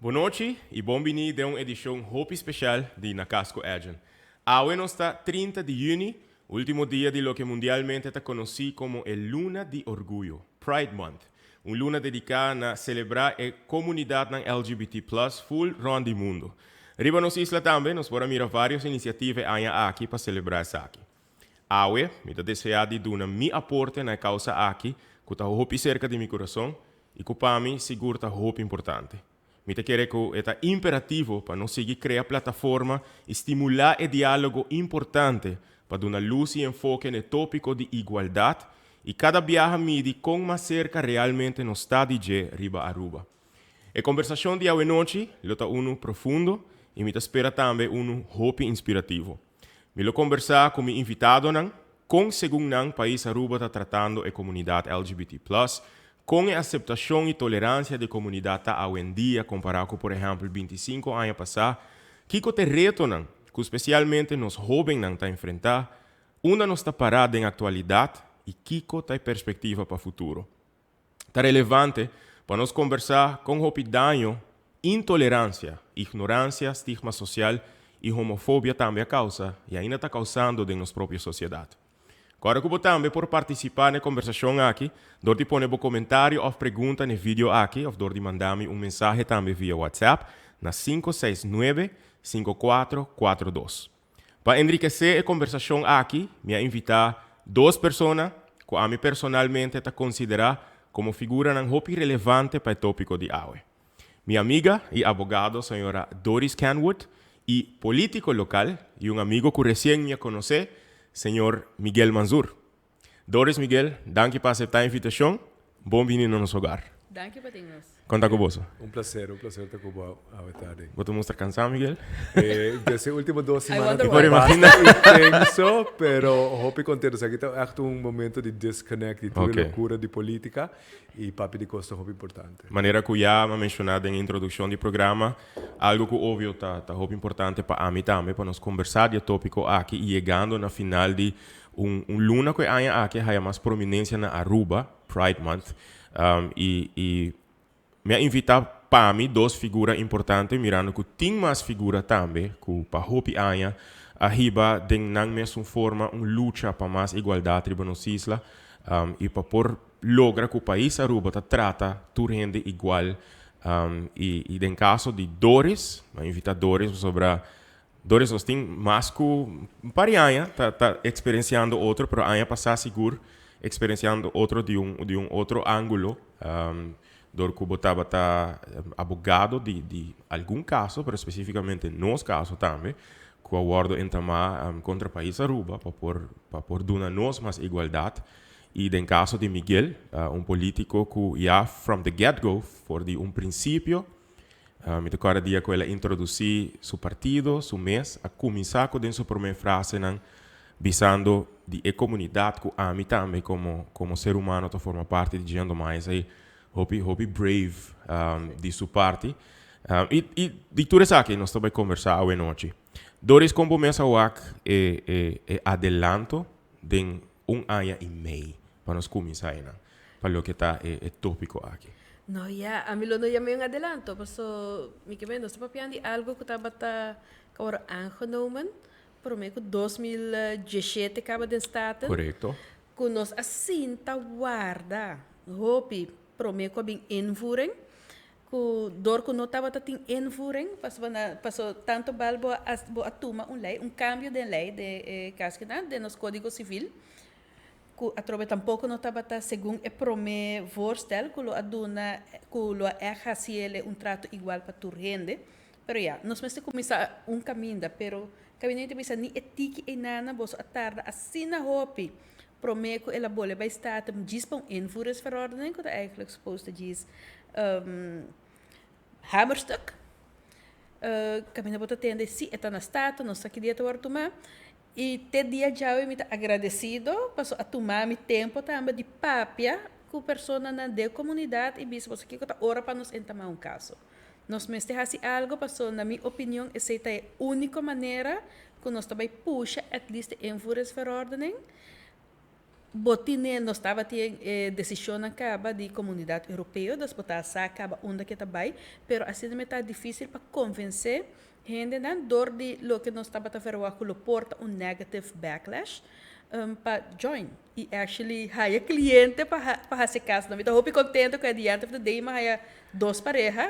Bon nochi y bon bini den un edicion hopi special di Na Cas cu Edjean. Awe nos ta 30 di juni, ultimo dia di loke mundialmente ta conoci como e Luna di Orguyo, Pride Month. Un luna dedica na celebra e comunidadnan LGBT plus full rond di mundo. Riba nos isla tambe nos por a mira varios iniciativa e aña aki pa celebra esaki. Awe, mi ta desea di duna mi aporte na e causa aki cu ta hopi cerca di mi curason y cu pa mi sigur ta hopi importante. Mi ta kere cu e ta imperativo pa nos sigui crea plataforma y stimula e dialogo importante pa duna luz y enfoke n'e topico di igualdad y cada biaha midi con mas cerca realmente nos ta di dje riba Aruba. E conversacion di awenochi lo ta unu profundo y mi ta spera tambe unu hopi inspirativo. Mi lo conversa cu mi invitadonan con segun nan pais Aruba ta tratando e comunidad LGBT plus, con e aceptacion y tolerancia di e comunidad ta awendia compara cu por ehempel 25 aña pasa, kico t'e retonan cu specialmente nos hobennan ta enfrenta, unda nos ta para den actualidad y kico ta e perspectiva pa futuro. Ta relevante pa nos kombersá kon hopi daño intolerancia, ignorancia, stigma social i homofobia tambe a kousa i ainda ta kousando den nos propio sosiedat. Kòrda ku bo tambe por partisipá na e kombersashon aki dor di pone bo komentario òf pregunta na e video aki òf dor di manda mi un mensahe tambe via WhatsApp na 569 5442. Pa enrikesé e kombersashon aki, mi a invitá dos persona ku ami personalmente ta konsiderá komo figuranan hopi relevante pa e tópiko di awe. Mi amiga i abogado señora Doris Canwood i polítiko lokal i un amigo ku resien mi a konosé, señor Miguel Mansur. Doris, Miguel, danki pa aseptá e invitashon. Bon bini na nos hogar. Danki pa tin nos. Kon ta ku boso? Un placer, un placer ta ku bo awe tardi. Bo ta mustra kansá, Miguel? Des e ultimo dos I simana wonder ta why. Por imagina. basta intenso, pero hopi contento. Esaki ta echt un momento di disconnect di tur e Ok. locura di politica y papia di cos ta hopi importante. Manera ku ya a menshoná den introdukshon di programa, algu ku obvio ta ta hopi importante pa ami tambe pa nos kombersá di e tópiko aki i yegando na final di Un un luna ku e aña aki a haya mas prominencia na Aruba, Pride Month, i i mi a invita pa mi dos figura importante mirando ku tin mas figura tambe ku pa hopi aña a hiba den nan mesun forma un lucha pa mas igualdat riba nos isla i pa por logra ku pais Aruba ta trata tur hende igual i i den kaso di Doris, mi a invita Doris pasobra Doris, nos tin mas ku un par di aña ta ta eksperensiando otro, pero aña pasá sigur eksperensiando otro di un di un otro ángulo, dor ku bo tabata abogado di di algun kaso, pero spesífikamente nos kaso tambe, ku a wòrdu entamá kontra pais Aruba pa por pa por duna nos mas igualdat. I den kaso di Miguel, un polítiko ku ya from the get go, for di un prinsipio, Mi ta kòrda dia ku el a introdusí su partido, su mes a kuminsá ku den su promé frasenan bisando di e komunidat ku ami tambe komo komo ser humano ta forma parti di dje. Anto mai esei hopi hopi brave di su parti. I i di tur esaki nos ta bai kombersá awenochi. Doris, kon bo mes a wak e e e adelanto den un aña i mei pa nos kuminsá einan pa loke ta e e tópiko aki? No ya, ami lo no yam'é un adelanto, paso mi ke meen nos ta papiando di algo ku tabata ku a wòrdu aangenomen promé ku 2017 kaba den Staten. Korekto. Ku nos a sinta warda hopi promé ku a bin invoering, ku dor ku no tabata tin invoering, pasobra na paso tanto bal bo a bo a tuma un lei, un kambio den lei den e kaskinan den nos kódigo sivil. Ku atrobe tampoko no tabata segun e promé voorstel ku lo a duna ku lo a ègt hasi el un trato igual pa tur hende. Pero ya, nos mester kuminsá un kaminda, pero kabinete bisa ni e tiki einana boso a tarda asina hopi promé ku el a bole bai Staten djis pa un invoeringsverordening ku ta eigenlijk supposed ta djis hamerstuk. Kaminda bo ta tende si e ta na Staten, nos sa ki dia ta wòrdu tumá. I te dia djawe mi ta agradesido paso a tuma mi tempo tambe di papia ku personanan den komunidat i bisa boso kiko ta ora pa nos entamá un kaso. Nos mester hasi algo paso na mi opinion esei ta e úniko manera ku nos ta bai pusha at least e invoeringsverordening. Bo tine, nos tabatin e decisionnan caba di Comunidad Europeo, dus bo ta sa caba unda ke ta bay, pero asina mi ta dificil pa convence hendenan door di loke nos tabata verwacht cu lo por ta un negative backlash pa join y actually haya cliente pa haci cas. Mi ta hopi contento cu at the end of the day mi a haya dos pareha,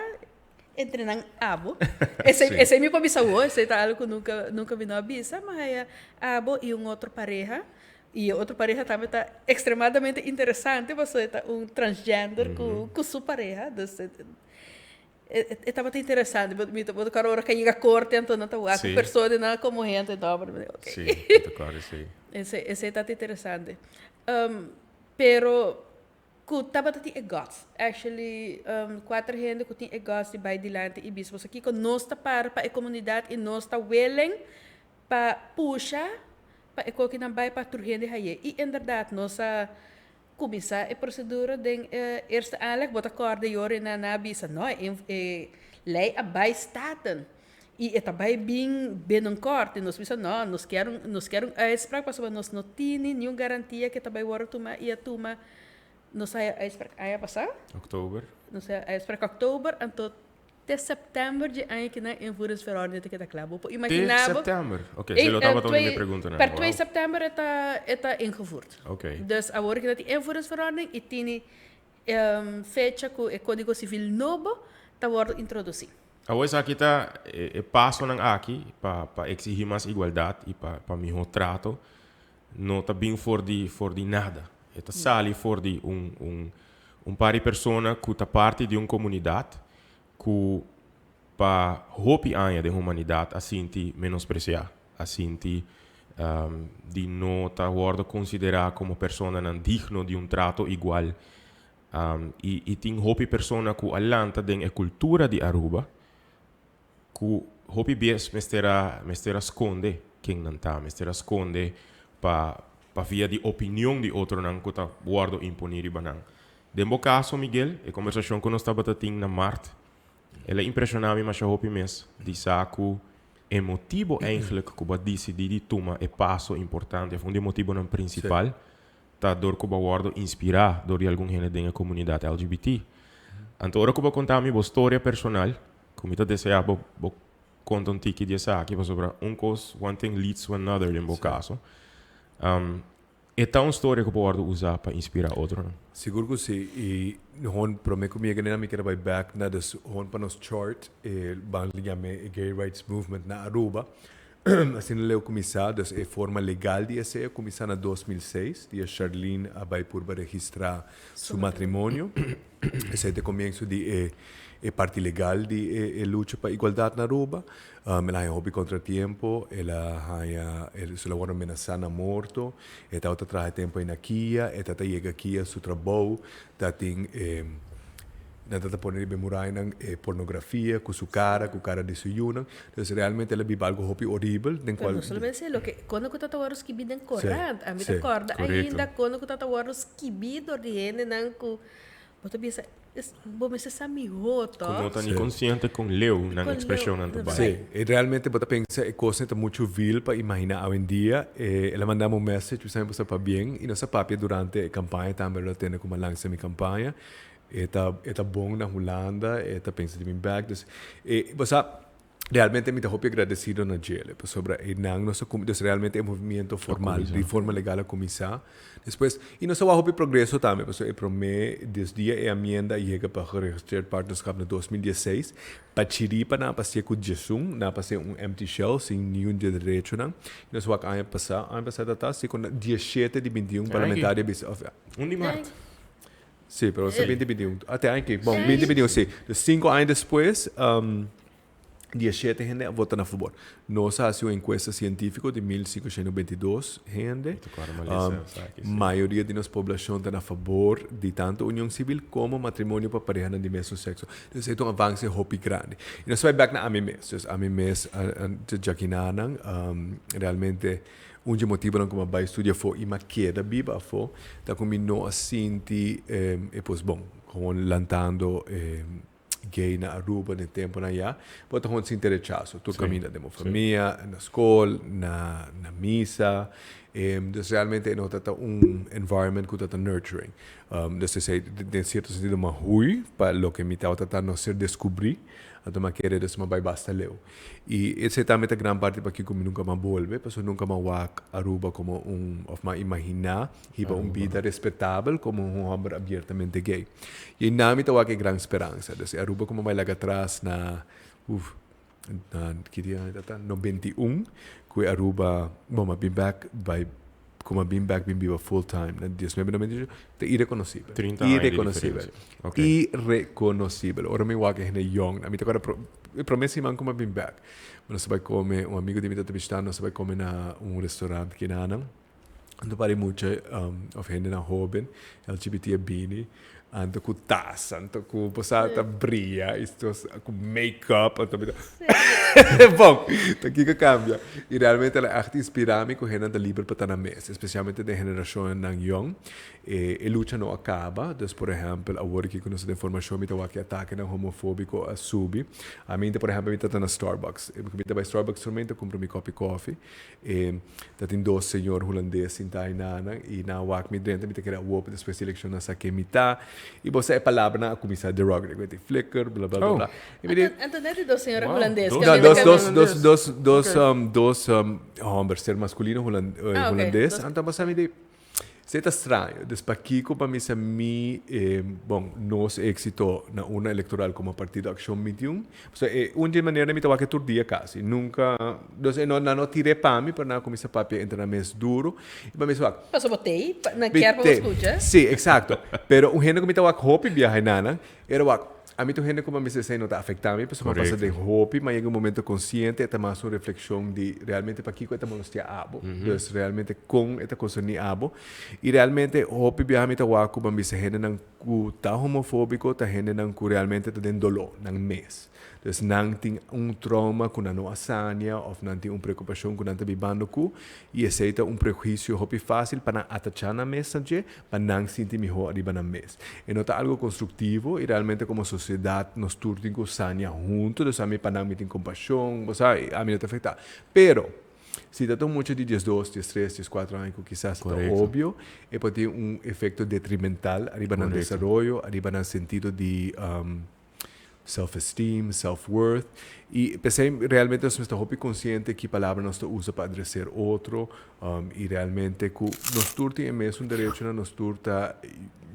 entre nan abo. Esey, esey mi por bisa awo, esey ta algo cu nunca, nunca mi no a bisa, mi a haya abo y un otro pareha. Y e otro pareha tambe ta extremadamente interesante pasobra e ta un transgender cu su pareha. Dus e tabata interesante. Mi ta bo ora cu a yega corte anto nan ta wak cu personanan como hende no, pero mi di ok. Sí, mi ta corda sí. Esey tabata interesante. Pero cu tabata tin e guts. Actually cuater hende cu tin e guts di bay dilanti y bisa boso kico nos ta para pa e comunidad y nos ta willing pa pusha pa e kokinan bai pa tur hende haye. I inderdaad nos a kuminsá e prosedura den e eerste aanleg. Bo ta kòrda yori nan a bisa no e lei a bai Staten i e ta bai bin binnenkort. I nos bisa no, nos kier un nos kier un uitspraak pasobra nos no tini niun garantia ke ta bai wòrdu tuma i a tuma. Nos a haya uitspraak aña pasá. Oktober. Nos a haya uitspraak oktober anto te sèptèmber dje aña ki nan invoeringsverordening ta keda kla. Bo por Te imaginá bo. sèptèmber? Oké, esei lo tabata un di mi preguntanan. Per 2 sèptèmber e ta ingevoerd. Oké. Dus awor ki ta tin invoeringsverordening i tini fecha ku e Kódigo Sivil nobo ta wòrdu introdusí. Awor esaki ta e pasonan aki pa eksihí mas igualdat i pa mihó trato no ta bin for di for di nada. E ta sali for di un un un par di persona ku ta parti di un komunidat ku pa hopi aña den humanidat a sinti menospresiá, a sinti di no ta wòrdu konsiderá komo personanan digno di un trato igual. I i tin hopi persona ku a lanta den e kultura di Aruba ku hopi bies mester a mester a skonde ken nan ta, mester a skonde pa pa via di opinion di otronan ku ta wòrdu imponí riba nan. Den bo kaso, Miguel, e kombersashon ku nos tabata tin na mart, el a impreshoná mi masha hopi mes di sa ku e motibu eigentlik ku bo a disidí di tuma e paso importante òf un di e motibunan prinsipal ta dor ku bo a wòrdu inspirá dor di algun hende den e komunidat LGBT. Anto ora ku bo konta mi bo storia personal, ku mi ta deseá bo bo konta un tiki di esaki pasobra un kos, one thing leads to another den bo kaso. E ta un storia ku por wòrdu usá pa inspirá otronan. Sigur ku si. I hon promé ku mi yega nena mi kere bai bèk na des hon pa nos chart e ban yam'é e gay rights movement na Aruba. Asina leu kuminsá, dus e forma legal di esei a kuminsá na 2006, dia Sharlene a bai purba registrá su matrimonio. Esei ta e komienso di e e parti legal di e e lucha pa igualdat na Aruba. El a haña hopi kontratiempo, el a haña, el a wòrdu menasá na morto, e tabata traha e tempu ei na Kia, e tabata yega Kia su trabou, ta tin e nan ta ta pone riba e murainan e pornografia ku su kara, ku kara di su yunan. Entonces realmente el a biba algo hopi horibel den Pero kual no solamente esei, loke kono ku ta ta wòrdu skibí den Sí, korant. Ami ta sí. kòrda Korekto. ainda kono ku ta ta wòrdu skibí dor di hendenan ku bo ta bisa es bo mester sa mihó Ku tòg? no ta ni Sí. konsiente kon leu nan Kon leu ekspreshonnan ta nan bai. Sí, e realmente bo ta pensa e kosnan ta muchu vil pa imaginá awendia. E el a manda mi un message bisa mi bo sa pabien i nos a papia durante e kampaña tambe lo a tende kuma lansa mi kampaña. E ta e ta bon na Hulanda, e ta pensa di bin bek. Dus e bo sa realmente mi ta hopi agradecido na djele pasobra einan nos a cum dus realmente e movimiento formal di forma legal a cuminsa. Despues y nos a wak hopi progreso tambe pasobra e prome des dia e amienda a yega pa geregistreerd partnerschap na 2016 pa chiripa nan a pasia cu 11 nan a pasia un empty shell sin niun di e derechonan. Y nos wak aña pasa aña pasa ta ta si cu na 17 di 21 parlamentario a bisa of Un di mart. Sí, pero esei 2021. Ate aña aki. Bon, 2021 sí. Dus 5 aña despues, 17 hende a vota na fabor. Nos a hasi un enkuesta sientífiko di 1522 hende. Mayoria di nos poblashon ta na fabor di tantu union sivil komo matrimonio pa parehanan di mesun sekso. Dus esei ta un avanse hopi grandi. I nos a bai bèk na ami mes. Dus ami mes djakinanan realmente Un dje motibonan ku mi a bai studia afó i mi a keda biba afó ta ku mi no a sinti e pos bon. Gewoon lantando gay na Aruba den temponan ya, bo ta gewoon sinti rechaso tur kaminda, den bo famia, na skol, na misa. Dus realmente no ta un environment ku ta nurturing. Dus esei den sierto sentido m'a hui pa loke mi tabata no ser deskubrí. Anto m'a kere, dus m'a bai basta leu. I esei tambe ta gran parti pakiko mi nunka m'a bolbe, pasobra nunka m'a wak Aruba komo un, òf m'a imaginá hiba un bida respetabel komo un hòmber abiertamente gay. I einan mi ta wak e gran speransa. Dus e Aruba ku m'a bai laga atras na, uf, na ki dia e ta? 91, ku e Aruba, bon, m'a bin bèk bai, ku m'a bin bèk bin biba full time na 1998, ta irekonosibel. 30 aña di Irekonosibel. Diferensia. Ok. Irekonosibel. Ora mi wak e hende yòn, mi ta kòrda e promé siman ku m'a bin bèk, nos a bai kome, un amigu di mi ta bishitá, nos a bai kome na un restaurant kinanan. Anto pari mucha of hendenan hoben LGBT a bini anto ku tas, anto ku bo sa ta bria i ku make-up, anto mi ta bon, ta kiko kambia? I realmente el a ègt inspirá mi ku hendenan ta liber pa ta nan mes, espesialmente den generashonnan yòn. E lucha no a kaba, dus por ehèmpel awor aki ku nos ta den formashon mi ta wak e atakenan homofóbiko a subi. Ami por ehèmpel mi ta ta na Starbucks, mi ta bai Starbucks solamente kumpra mi kòpi kòfi. E ta tin dos señor hulandes sintá einanan i nan a wak mi drenta, mi ta kere awor pa despues di elekshon nan sa ken mi ta. I bo sa e palabranan a kuminsá derogatory, ku e tin flikker, bla bla bla bla. I mi di. Anto net di dos señora Wow, hulandes. dos No, Kaminda dos, dos, kaminda. dos, dos, dos, Ok. dos hòmber, ser maskulino Ah, ok. hulandes. Dos. Anto bo sa mi di. Esei ta straño. Dus pakiko pa mi sa mi e, bon, nos éxito na urna electoral como Partido Accion 21? Pasobra e un dje manera mi ta wak e tur dia casi. Nunca, dus e no, nan no tir'é pa mi, pero nan a cuminsa papia entre nan mes duro. I pa mi sa wak. Pasobra bo t'ei, nan Mi kier pa bo t'ei. scucha. Sí, exacto. Pero un hende cu mi ta wak hopi biaha enanan, era wak. Ami ta un hende ku pa mester esei no ta afektá mi, pasobra mi a pasa den hopi, ma yega un momento konsiente e ta mas un reflekshon di realmente pakiko e ta molestiá abo, dus realmente kon e ta konserní abo. I realmente hopi biaha mi ta wak ku ban bisa hendenan ku ta homofóbiko ta hendenan ku realmente ta den doló nan mes. Dus nan tin un trauma ku nan no a sania òf nan tin un preokupashon ku nan ta bibando ku i esei ta un prehuisio hopi fásil pa nan atachá nan mes na dje pa nan sinti mihó ariba nan mes. E no ta algo konstruktivo i realmente komo sosiedat nos tur tin ku sania huntu, dus ami pa nan mi tin kompashon, bo sa, ami no ta afektá. Pero, si ta ta un mucha di 12, 13, 14 aña ku kisas ta obvio, e por tin un efekto detrimental ariba nan desaroyo, ariba nan sentido di Self-esteem, self-worth. I p'esei realmente nos mester hopi konsiente ki palabra nos ta usa pa adreser otro i realmente ku nos tur tin e mesun derechonan, nos tur ta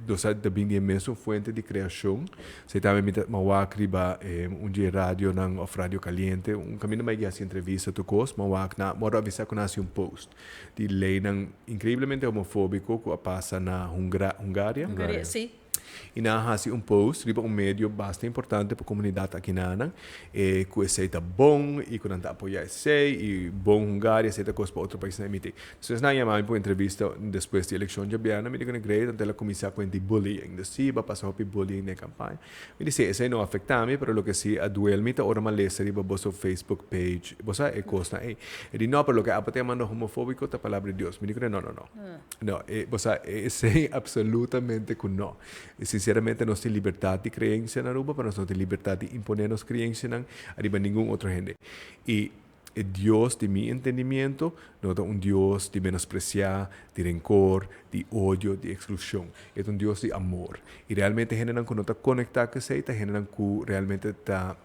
nos ta bin di e mesun fuente di kreashon. Esei tambe mi ta wak riba un dje radionan òf Radio Caliente, un kaminda mi a hasi entrevista tur kos, mi a wak nan, mi a wòrdu avisá ku nan a hasi un post di leinan inkreiblemente homofóbiko ku a pasa na Hungaria. Hungaria, si. I nan a hasi un post riba un medio basta importante pa komunidat akinanan, e ku esei ta bon i ku nan ta apoyá esei i bon Hungaria, esei ta kos pa otro paisnan imit'é. Despues nan a yama mi pa un entrevista despues di elekshon djabièrnè, mi di ku nan great, anto el a kuminsá kuenta di bullying. Dus si, bo a pasa hopi bullying den e kampaña. Mi di si, esei no a afektá mi, pero loke si a duel mi ta ora mi a lesa riba boso Facebook page, bo sa e kosnan ei. E di no, pero loke abo ta yamando homofóbiko ta palabra di Dios. Mi di ku nan no, no, no. No, e, bo sa, esei absolutamente ku no. Sinceramente nos tin libertad di creencia na Aruba, pero nos no tin libertad di impone nos creencianan ariba ningun otro hende. I e Dios di mi entendimiento no ta un Dios di menosprecia, di rencor, di odio, di exclusion. E ta un Dios di amor. I realmente hendenan ku no ta conecta ku esei ta hendenan ku realmente ta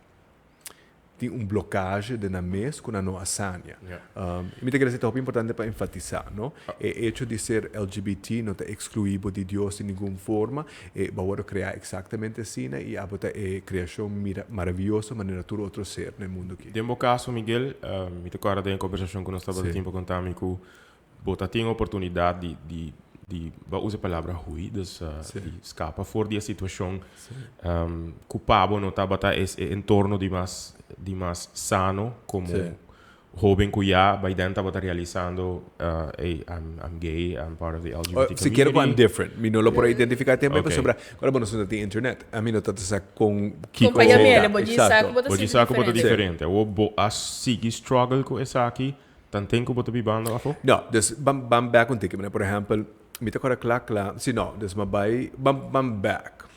tin un blokaje den nan mes ku nan no a sania. I mi ta kere esei ta hopi importante pa enfatisá, no? E echo di ser LGBT no ta ekskluí bo di Dios di ningun forma. E bo a wòrdu kreá eksaktamente asina i abo ta e kreashon mira maravioso manera tur otro ser na e mundu aki. Den bo kaso, Miguel, mi ta kòrda den e kombersashon ku nos tabata tin pa konta mi ku Bo ta tin oportunidat di di di bo a usa e palabra hui, dus di skapa for di e situashon ku pa bo no tabata e e entorno di mas di mas sano komo hóben ku ya by then tabata realisando ey I'm I'm gay, I'm part of the LGBT Si kier ku I'm community. different, mi no lo por a identifiká tempu ei pasobra ora bo no ta tin internet, ami no tabata sa kon kiko Kon pa yam'é, ta. bo djis sa Eksakto. ku bo ta Bo djis sinti sa ku bo ta diferente. diferente. Awor bo a sigui struggle ku esaki Tanten ku bo ta bibando afó? No, dus ban ban bek un tiki. Por ehèmpel, mi ta kòrda kla kla, si no, dus mi a bai, ban ban bek.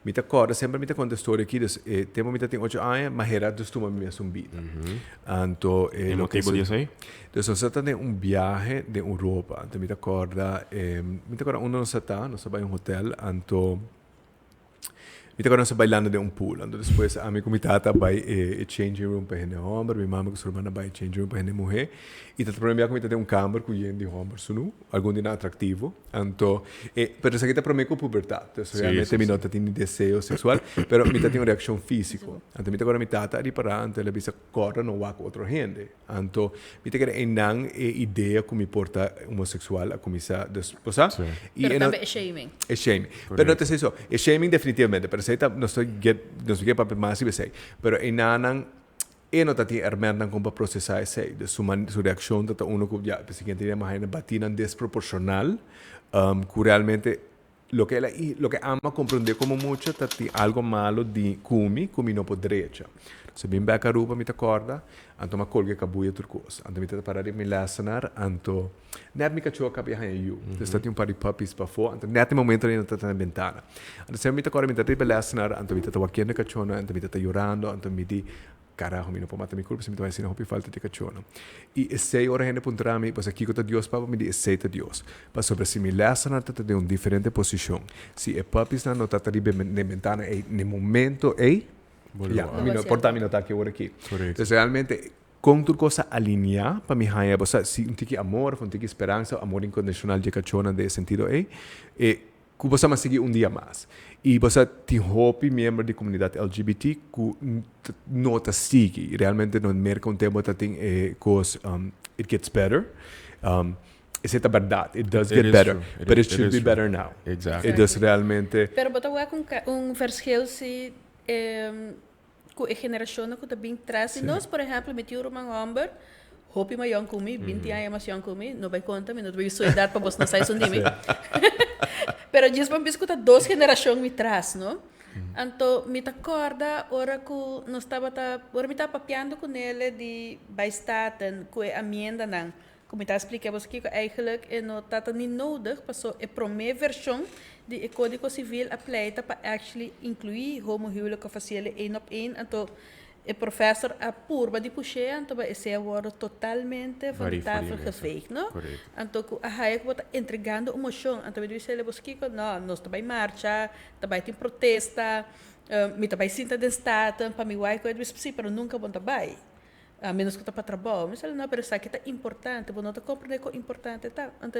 Mi ta kòrda semper mi ta konta e storia aki, dus e tempu mi ta tin ocho aña, mi a hera dus tuma mi mes un bida. Anto e loke motibu di esei? Dus nos a ta den un biahe den Europa, anto mi ta kòrda, mi ta kòrda unda nos a ta, nos a bai un hotel, anto Mi ta kòrda nos a bailando den un pool. Anto despues ami ku mi tata a bai e changing room pa hende hòmber, mi mama ku su hermana a bai e changing room pa hende muhé. I ta promé bia ku mi ta den un kamber ku yen di hòmber sunú, algun di nan atraktivo. Anto e, pero esaki ta promé ku pubertat. Dus realmente mi no ta tin deseo seksual, pero mi ta tin un reakshon físiko. Anto mi ta kòrda mi tata a ripará, anto el a bisa kòrda no wak otro hende. Anto mi ta kere einan e idea ku mi por ta homoseksual a kuminsá dus bo sa? I Pero tambe e shaming. E shaming. Pero no ta esei so. E shaming definitivamente, pero esei ta nos ta get nos ta get papia mas riba esei. Pero einanan e no ta tin hermentnan kon pa prosesá esei. Dus su man su reakshon ta ta uno ku ya e siguiente dia a haña batinan desproporshonal ku realmente Loke el a i loke ami a komprondé komo mucha ta tin algo malo di ku mi ku mi no por drecha. So bin bek Aruba mi ta kòrda, anto mi a kolga e kabuya tur kos. Anto mi ta para riba mi lèsenar, anto nèt mi kachó a kaba di haña yu. Dus ta tin un par di puppies pafó, anto nèt e momento ei nan ta na bentana. Anto semper mi ta kòrda mi ta riba e lèsenar, anto mi ta ta wakiendo e kachónan, anto mi ta ta yorando, anto mi di, Carajo, mi no por mata mi culpa si mi ta bai asina hopi falta di cachonan. I esey ora hende puntra mi, Pasobra kico ta Dios papa? Mi di, Esey ta Dios. Pasobra si mi lesanan ta ta den un diferente posicion, si e puppiesnan no ta ta riba e bentana ey n'e momento ey, ya, mi no, por ta mi no ta aki ora aki. Entonces realmente con tur cos a alinea pa mi haya, bo sa, si un tiki amor of un tiki speransa, amor incondicional dje cachonan den e sentido ey, e Ku bo sa mas sigui un dia mas. I bo sa tin hopi miembro di komunidat LGBT ku no ta sigui. Realmente no merka un tempo ta tin e kos it gets better. Esei ta bèrdat, it does get better, but it should be better now. Exactly. E dus realmente. Pero bo ta wak un verschil si ku e generashonnan ku ta bin tras di nos. Por ehèmpel, mi tin un ruman hòmber hopi mas yòn ku mi, binti aña mas yòn ku mi. No bai konta, mi no ta bai su edat pa bos no sa esun di mi. Pero djis pa mi bisa ku ta dos generashon mi tras, no? Anto mi ta kòrda ora ku nos tabata, ora mi tabata papiando ku Nele di bai Staten ku e amiendanan Ku mi ta splika boso kiko eigenlijk e no ta ta ni nodig paso e prome vershon di e Kódigo Sivil a pleita pa actually inkluí homohuwelijk of hasiel één op één anto e professor a purba di push'é anto ba esei a wòrdu totalmente van de tafel geveegd no anto ku a haya ku bo ta entregando un moshon anto mi ta bisa boso kiko no nos ta bai marcha ta bai tin protesta mi ta bai sinta den Staten pa mi wak ku e ta bisa si pero nunka bo no ta bai. A menos ku ta pa trabou. Mi sali, no, pero esaki ta importante. Bo no ta komprendé kon importante ta. Anto,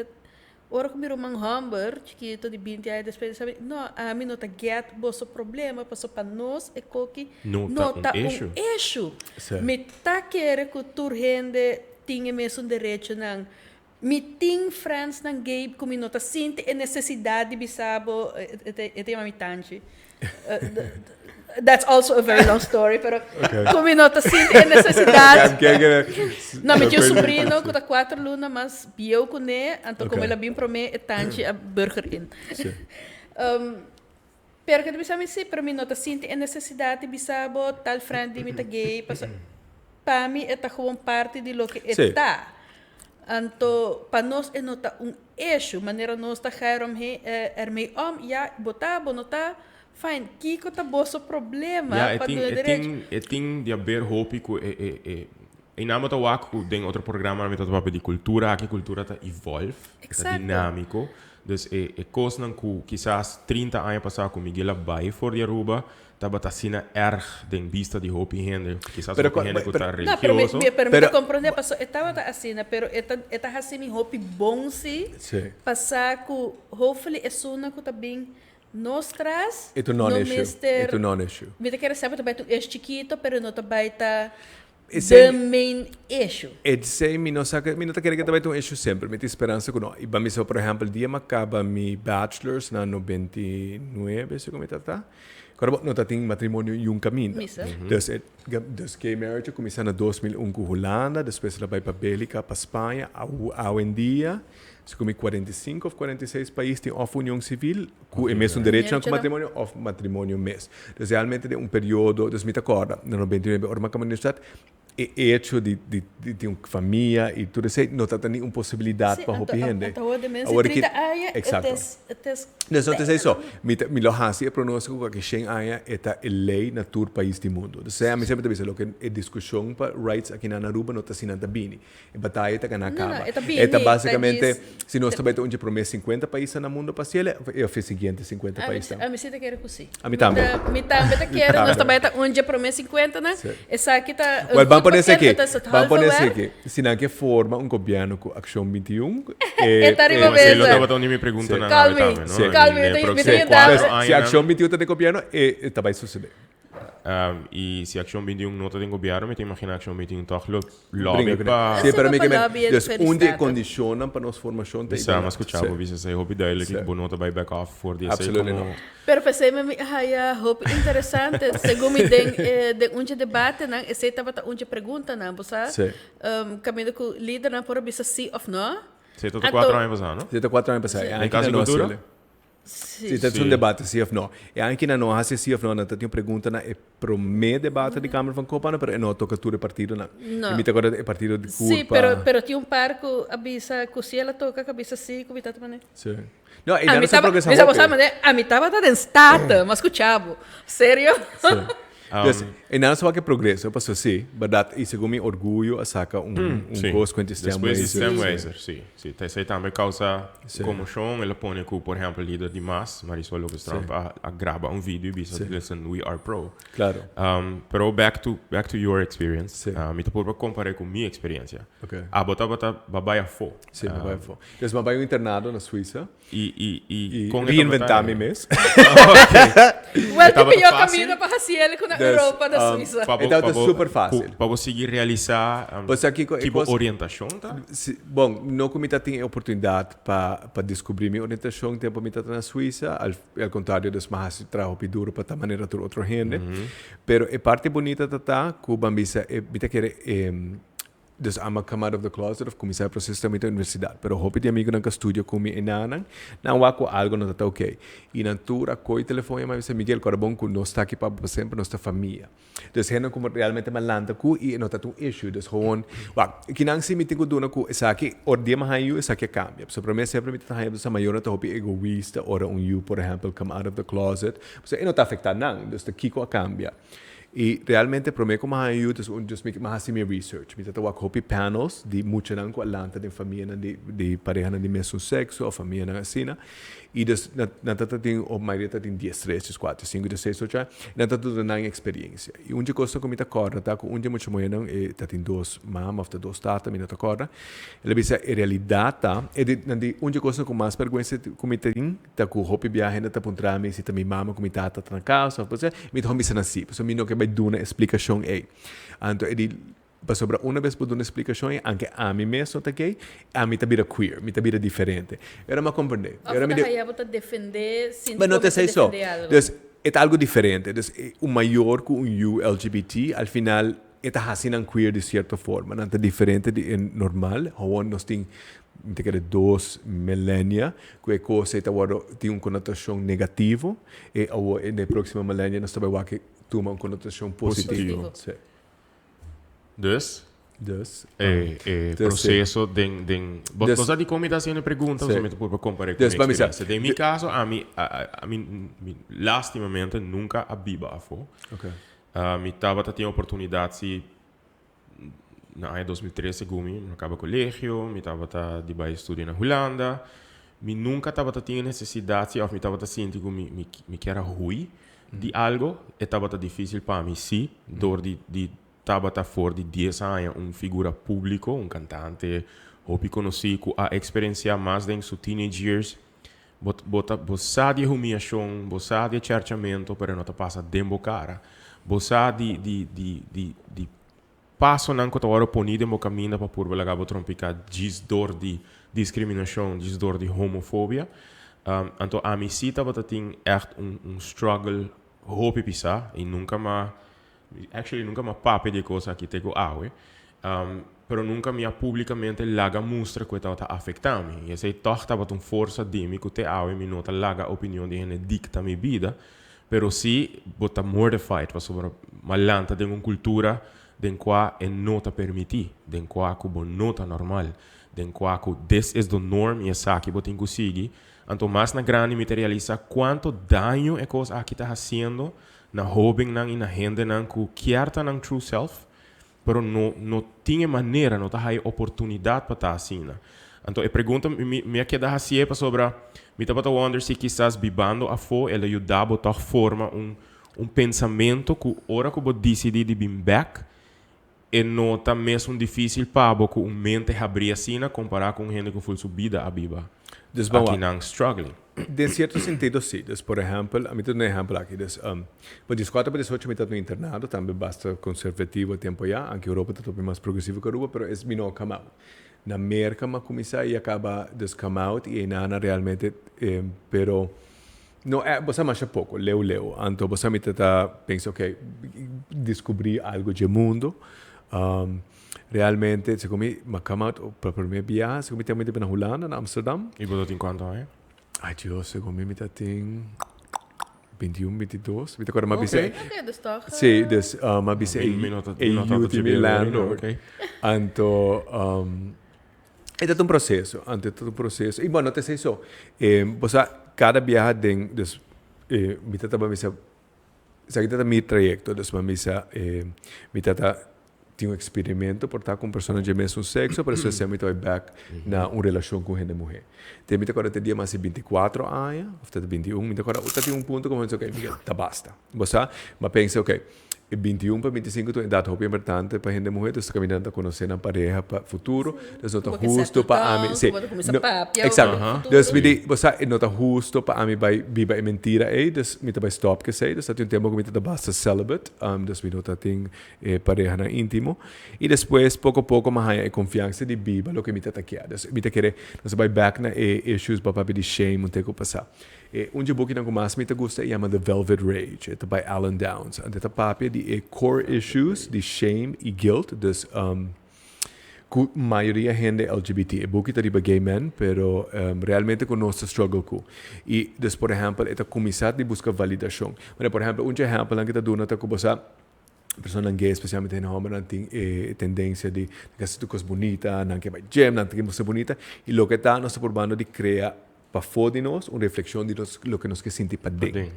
ora ku mi ruman hòmber chikitu di binti aña despues di sabi, no, ami no ta get boso problema pasobra pa nos e koki no ta un issue. Mi ta kere ku tur hende tin e mesun derechonan. Mi tin friendsnan gay ku mi no ta sinti e nesesidat di bisa bo, e ta yama mi tanchi. That's also a very long story, pero ku mi no ta sinti e nesesidat. No, mi tin un sobrino ku ta kuater luna mas bieu ku ne, anto komo el a bin promé e tanchi a burger in. Pero ke ta bisa mi si, pero mi no ta sinti e nesesidat di bisa bo tal friend di mi ta gay, pasobra pa mi e ta gewoon parti di loke e ta. Anto pa nos e no ta un issue, manera nos ta gair omheen ermee om, ya bo ta, bo no ta, fijn, kiko ta boso problema Ya, e pa tin, duna e derecho? tin, e tin di haber hopi ku e, e, e, e nan bo ta wak ku den otro programa mi ta papia di kultura aki, kultura ta evolve, ta Exacto. dinámiko. Dus e, e kosnan ku kisas 30 aña pasá ku Miguel a bai for di Aruba, Tabata asina erg den bista di hopi hende, kisas Pero hopi cu- hende cu pero- ta No, pero mi, religioso. mi, pero mi ta Pero- comprende paso e tabata asina, pero e ta, e ta haci mi hopi bon si, Sí. pa sa cu hopefully esunnan cu ta bin nos tras E ta un no non-issue. E mester, ta un non-issue. mi ta kere semper ta bai ta un issue chikito, pero no ta bai ta Esei the main issue. Esei mi no sa ke, mi no ta kere ke ta bai ta un issue semper. Mi tin speransa ku no. I ban bisa por ehèmpel dia mi a kaba mi bachelors na 99 segun mi ta ta. Kòrda bo no ta tin matrimonio yun kaminda. Misa. Dus e dus gay marriage a kuminsá na 2001 ku Hulanda, despues el a bai pa Bélgika, pa Spaña. Awendia segun mi 45 òf 46 pais tin òf union sivil ku e mesun derechonan ku matrimonio òf matrimonio mes. Dus realmente den un periodo, dus mi ta kòrda na 99 ora mi a kaba universidat. E hecho di di di tin un famia y tur esey no ta ni un posibilidad pa hopi hende. Anto awor de mens di 30 aña Exacto. Dus no ta esey so. Mi ta mi lo haci e pronostico cu aki shen aña e ta e ley na tur pais di mundo. Dus ami semper ta bisa loke e discusion pa rights aki na Aruba no ta asina ta bini. E bataya ta gana kaba. E ta basicamente, si nos ta bai ta un dje prome 50 paisnan na mundo pa haciel, e of e siguiente 50 paisnan. Ami si ta kere ku si. Ami tambe. Mi tambe ta kere nos ta bai ta un dje prome 50 nan. Esaki ta un Well, ban pone esaki, ban pone esaki. Si nan ke forma un gobierno ku Accion 21, e ta riba mesa. Esei lo tabata un di mi preguntanan awe tambe, no? Call me, call me. Mi ta yuda. Si Accion 21 ta den gobierno, e ta bai sucede. Y si Accion 21 no ta den gobierno, mi ta imagina Accion 21 toch lo lobby pa... Sí, pero mi ke men, dus un di e condicionnan pa nos formacion ta igualdad. Sa, m'a scucha bo bisa esey hopi duidelijk y bo no ta bay back off for di esey como... Pero p'esey mi haya hopi interesante, segun mi den den un dje debatenan, esey tabata un dje preguntanan, bo sa? Caminda cu lidernan por a bisa sí of no. Esey ta 4 aña pasá, no? Esey ta 4 aña pasá. Den Cas di Cultura? Si ta un debate si of no. E anki nan no hasi si of no, nan ta tin un pregunta na e prome debate di Kamer van Koophandel, pero e no a toka tur e partidonan. No. I mi ta acorda e partido di Si, Curpa. pero, pero tin un par ku a bisa ku si el a toka, ku a bisa si, ku mi ta mane. Si. No, e A nan mi no sa taba, progresa mi sa hopi. bo sa mane, a mi tabata den Staten, m'a skucha bo. Serio? Si. Dus, e nan sa wak e progreso, pasobra si, berdad, i segun mi orguyo a saka un, un Sí. kos ku enti Despues di stemwijzer. stemwijzer, sí. Sí, ta esei tambe causa conmoción. El a pone cu, por ehempel, lider di mas, Marisol Lopez Tromp, a, a graba un video y bisa, listen, we are pro. Claro. Pero back to, back to your experience. Sí. Mi ta por pa compare cu mi experiencia. Ok. Abo tabata babay afó. Sí, babay afó. Dus m'a bay un internado na Suiza. I, i, i, I kon e tabata reinventá mi mes. Wel, tabata tin pió fácil? camino pa haci el cu na Dus, Europa, na Suiza. Pa bo, E tabata pa bo, super fácil. ku, pa bo sigui realisá Bo sa kiko e ki bo kos- orientashon ta? Si, bon, no ku mi ta tin e oportunidat pa pa deskubrí mi orientashon tempu mi tabata na Suiza, al al kontrario dus mi a hasi traha hopi duru pa ta manera tur otro hende. Pero e parti bunita ta ta ku ban bisa e mi ta kere e Dus amo a come out of the closet of cuminsa e proceso tambe ta universidad. Pero hopi di amigonan cu a studia cu mi enanan, nan wak cu algo no ta ta ok. Y nan tur a coy telefon yama mi bisa, Miguel, cora bon cu nos ta aki pa bo pa semper, nos ta famia. Dus hendenan cu realmente mi a lanta cu y e no ta ta un issue. Dus gewoon, wak, kinan si mi tin cu duna cu esaki, ora dia mi a haña yu, esaki a cambia. Pasobra prome semper mi ta haña bisa mayornan ta hopi egoista ora un yu, por ehempel, come out of the closet. Pasobra e no ta afecta nan. Dus ta kico a cambia. I realmente prome ku mi haña yu dus un dus mi mi hasi mi research. Mi ta ta wak hopi panels di muchanan ku a lanta den famianan di di parehanan di mesun sekso of famianan asina. I dus nan nan ta ta tin o mayoria ta tin dies tres, dies kuater, sinku, dies seis, ocho aña. Nan ta duna nan eksperiencia. I un dje kosnan ku mi ta kòrda ta ku un dje mucha muhernan e ta tin dos mama of ta dos tata mi no ta kòrda. El a bisa e realidat ta e di nan di un dje kosnan ku mas bèrgwensa ku mi tin Ta ku hopi biaha hende ta puntra mi si ta mi mama ku mi tata ta na kas òf kos asina. Mi ta bisa nan si, pasobra mi no ke bai duna e splikashon ei. Anto e di, pasobra una bes bo duna e splikashon ei, anke ami mes no ta gay, ami ta bira queer, mi ta bira diferente. E ora mi a komprendé. Òf bo ta haya bo ta defendé sinti But ku no bo ta mester esei so. defendé algu. Dus, e ta algu diferente. Dus, un mayor ku un yu LGBT, al final e ta hasi nan queer di sierto forma. Nan ta diferente di e normal. Howon nos tin Mi ta kere dos milenia ku e kos ei ta wòrdu tin un konotashon negativo e awor den e próksimo milenia nos ta bai wak tuma un konotashon positivo. Positivo. Sí. Dus? Dus. E e proseso den den bo Dus. bo sa dikon mi ta hasiendo e pregunta Sí. pasobra mi ta purba kompar'é ku Dus mi pa mi sa. eksperensia. Den mi kaso ami ami mi lastimamente nunka a biba afó. Oké. Mi tabata tin oportunidat si Na aña 2003 segun mi, mi a kaba kolegio, mi tabata di bai studia na Hulanda. Mi nunka tabata tin e nesesidat si òf mi tabata sinti ku mi mi mi kier a hui di algo. E tabata difísil pa mi sí, dor di di tabata for di dies aña un figura públiko, un kantante hopi konosí ku a eksperensiá mas den su teenage years. Bo bo ta bo sa di e humiashon, bo sa di e chèrchamentu, pero e no ta pasa den bo kara. Bo sa di di di di di pasonan ku ta wòrdu poní den bo kaminda pa purba laga bo trompiká djis dor di diskriminashon, djis dor di homofobia. Anto ami sí tabata tin ègt un un struggle hopi pisá i nunka m'a Actually nunca m'a papia di e cos aki te cu awe. Pero nunca mi a publicamente laga mustra cu e tabata afecta mi. Y esey toch tabata un forsa di mi cu te awe mi no ta laga opinion di hende dicta mi bida. Pero si bo ta mortified pasobra m'a lanta den un cultura. Den cua e no ta permiti, den cua cu bo no ta normal, den cua cu this is the norm y esaki bo tin cu sigui. Anto mas na grandi mi ta realisa cuanto daño e cos aki ta haciendo na hobennan y na hendenan cu kier ta nan true self, pero no tin e manera, no ta haya oportunidad pa ta asina. Anto e pregunta mi a keda hacié pasobra mi tabata wonder si kisas bibando afo el a yuda bo tog forma un pensamento cu ora cu bo dicidi di bin bek e no ta mesun dificil pa bo cu un mente habri asina compara cu un hende cu ful su bida a biba Dus ban aki wak. Nan struggling. Den cierto sentido si. Dus por ehempel, ami ta duna ehempel aki. Dus pa 14 pa 18 mi ta na un internado, tambe basta conservativo e tempo ya, aunke Europa ta topi mas progresivo cu Aruba, pero es mi no a come out. Na Merca mi a cuminsa y a caba dus come out y eynan realmente, pero no e, bo sa masha poco, leu leu. Anto bo sa mi ta ta pensa, ok, descubri algo dje mundo. Realmente, segun mi, mi a come out pa prome biaha, segun mi tempo mi ta na Hulanda, na Amsterdam. Y bo ta tin cuanto aña? Ay Dios, segun mi mi ta tin 21, 22. Mi ta acorda mi a bisa. Ok, dus toch. Sí, dus mi a bisa Mi no ta e no ta yu di mi dje landlord. Ok. Anto, e ta un proceso, anto e ta un proceso. Y bueno, no ta esey so. Bo sa, cada biaha den, dus, mi ta taba bisa, esaki ta mi trayecto, dus mi a bisa, mi tata tin un experimento por ta cu un persona dje mesun sexo, pero despues mi ta bay bek na un relacion cu un hende muhe. Te mi ta acorda te dia mas di 24 aña, of ta 21, mi ta acorda, ta tin un punto cu mi a bisa, ok, Miguel, ta basta. Bo sa? Mi a pensa, ok, e 21 pa 25 ta un edad hopi importante pa hende muhe, dus ta caminda nan ta conoce nan pareha pa futuro, dus no ta Bo ke husto settle pa ami, down, si, bo ta cuminsa no, papia over exacto. futuro. Dus mi di, bo sa, e no ta husto pa ami bay biba e mentira ey, dus mi ta bay stop cu esey, dus ta tin un tempo cu mi ta ta basta celibate, dus mi no ta tin e parehanan íntimo. I despues poko poko mi a haña e konfiansa di biba loke mi ta ta kier. Dus mi ta kere nos a bai bèk na e issues pa papia di shame un teko pasá. E un dje bukinan ku mas mi ta gusta e yama The Velvet Rage. E ta by Allen Downs. Anto e ta papia di e core issues di shame i guilt. Dus ku mayoria hende LGBT. E buki ta riba gay men, pero realmente ku nos ta struggle ku. I dus por ehèmpel e ta kuminsá di buska validashon. Manera por ehèmpel un dje ehèmpelnan ku e ta duna ta ku bo sa Personanan gay, especialmente hende hombernan, tin e tendencia di nan ke haci tur cos bunita, nan ke bay gym, nan ke mustra bunita. Y loke ta, nos ta purbando di crea pafó di nos un reflexion di nos loke nos ke sinti paden.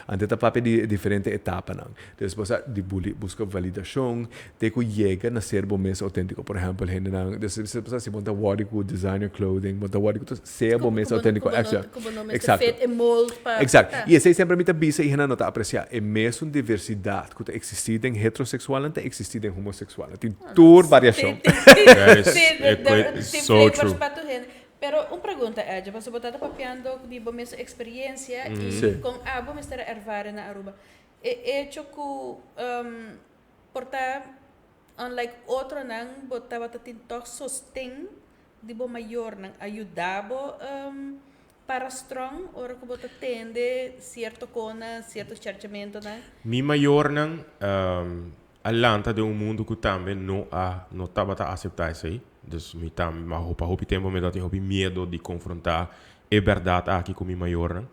Anto ta papia di e diferente etapanan. Entonces bo sa di busca validacion te cu yega na ser bo mes autentico. Por ehempel, hendenan, bo sa si bo ta worry cu designer clothing, bo ta worry cu tur. Sea bo mes auténtico. Ku bo no mester fit e mold pa. Exacto. I esei semper mi ta bisa i hendenan no ta apreciá. E mesun diversidad ku ta existí den heterosexualnan ta existí den homoseksualnan. Tin tur variashon. That is Tin so flavors true. pa tur hende. Pero un pregunta, Edje, pasobra bo ta ta papiando di bo mes experiencia i kon abo mester a ervare na Aruba. E hecho ku por ta unlike otronan bo tabata tin tòg sosten di bo mayornan a yuda bo para strong ora ku bo ta tende sierto konan, sierto scherchamentonan? Mi mayornan a lanta den un mundu ku tambe no a no tabata aseptá esei. Dus mi tambe mi a pa hopi tempu mi tabatin hopi miedo di konfrontá e bèrdat aki ku mi mayornan.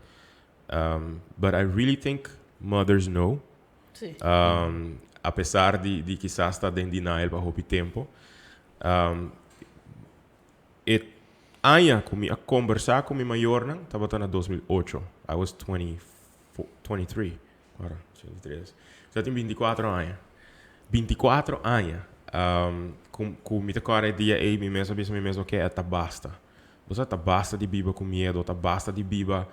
But I really think mothers know. Apesar di kisas ta den denial pa hopi tempu. E aña ku mi a kombersá ku mi mayornan tabata na 2008. I was 24, 23. Ora, 23. Mi tabatin 24 aña. 24 aña. Ku mi ta kòrda e dia ei, mi mes a bisa mi mes, oke, ta basta. Bo sa, ta basta di biba ku miedu, ta basta di biba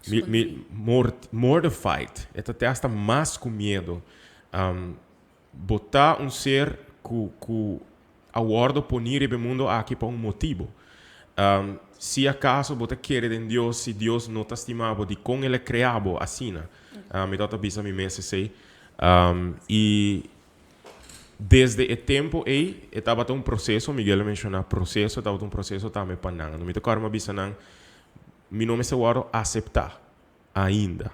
mi, mi mortified. E ta te hasta mas ku miedu. Bo ta un ser ku ku a wòrdu poní riba e mundu aki pa un motibu. Si akaso bo ta kere den Dios, si Dios no ta stima bo, dikon El a krea bo asina? Mi tabata bisa mi mes esei. I desde e tempu ei e tabata un proseso, Miguel a menshoná proseso, tabata un proseso tambe pa nan. Anto mi ta kòrda mi a bisa nan, mi no mester wòrdu aseptá. Ainda.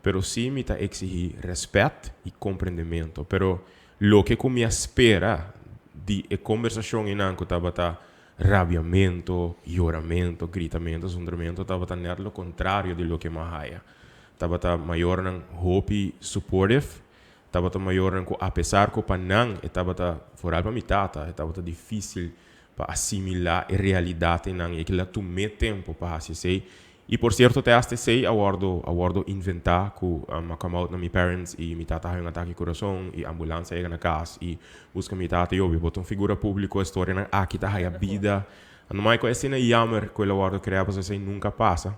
Pero sí mi ta exigí respet i comprendemento. Pero loke cu mi a spera di e conversacion einan cu tabata rabiamento, yoramento, gritamento, zundramento tabata net lo contrario di loke mi a haya. Tabata mayornan hopi supportive. Tabata mayornan ku apesar ku pa nan e tabata, foral pa mi tata, e tabata difísil pa asimilá e realidat einan i e kila tum'é tempu pa hasi esei. I por sierto te hasta esei a wòrdu a wòrdu inventá ku a come out na mi parents i mi tata haña un atake kurason i ambulans a yega na kas i buska mi tata i obi bo ta un figura públiko e storianan aki ta haya bida. Anto mai ku esei na yammer ku el a wòrdu krea pasobra esei nunka a pasa.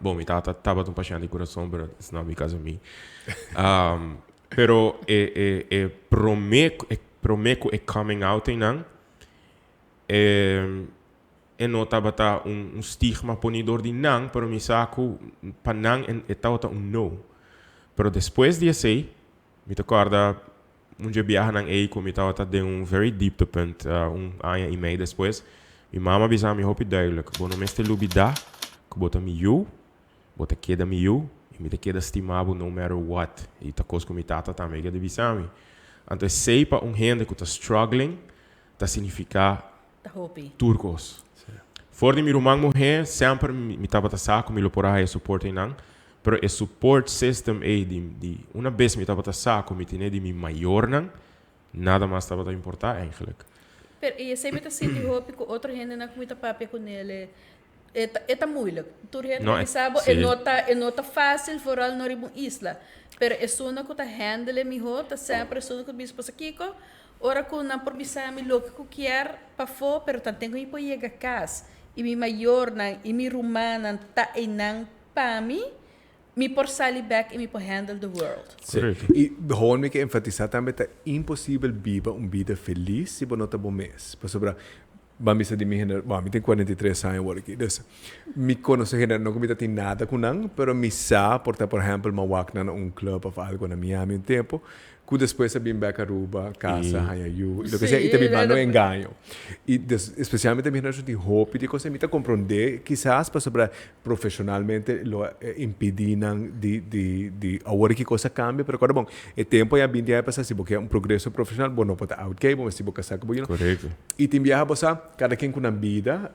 Bon, mi tata tabata un pashènt di kurason, pero it's not because of me. Pero e e e promé e promé ku e coming out einan, e e no tabata un un stigma poni dor di nan, pero mi sa ku pa nan e e tabata un no. Pero despues di esei, mi ta kòrda Un dje biahanan ei ku mi tabata den un very dieptepunt, un aña i mei despues, mi mama a bisa mi hopi duidelijk, Bo no mester lubidá ku bo ta mi yu, bo ta keda mi yu i mi ta keda stima bo no matter what. I ta kos ku mi tata tambe a keda bisa mi. Anto esei pa un hende ku ta struggling ta signifiká Ta hopi. tur kos. For di mi ruman muhé semper mi tabata sa ku mi lo por a haya support einan, pero e support system ei di di una bes mi tabata sa ku mi tene di mi mayornan, nada mas tabata importá eigenlijk. Pero i esei mi ta sinti hopi ku otro hendenan ku mi ta papia ku nele, e ta e ta moeilijk. Tur hende No, ta e bisa bo e sí. no ta e no ta fásil vooral no riba un isla. Pero esunnan ku ta handle mihó ta semper esunnan ku ta bisa pasobra kiko? Ora ku nan por bisa mi loke ku kier pafó, pero tanten ku mi por yega kas i mi mayornan i mi rumannan ta einan pa mi, mi por sali bèk i mi por handle the world. Sí. Correcto. I gewoon mi ke enfatisá tambe ta imposibel biba un bida felis si bo no ta bo mes. Pasobra ban bisa di mi gener, bon mi tin 43 aña awor aki, dus mi konosé hende, no ku mi ta tin nada ku nan, pero mi sa por ta por ehèmpel mi a wak nan na un club òf algu na Miami un tempu, Ku despues a bin bek Aruba, kasa, haña yu, i loke sea, i ta bibando engaño. I des, espesialmente mi generashon tin hopi di kos, i mi ta komprondé kisas pasobra profeshonalmente lo a impidí nan di, di, di awor ki kos a kambia, pero kòrda bon, e tempu ya binti aña pasá si bo ke un progreso profeshonal bo no por ta out gay, bo mester bo kasá ku bo yunan. Korekto. I tin biaha bo sa, kada ken ku nan bida,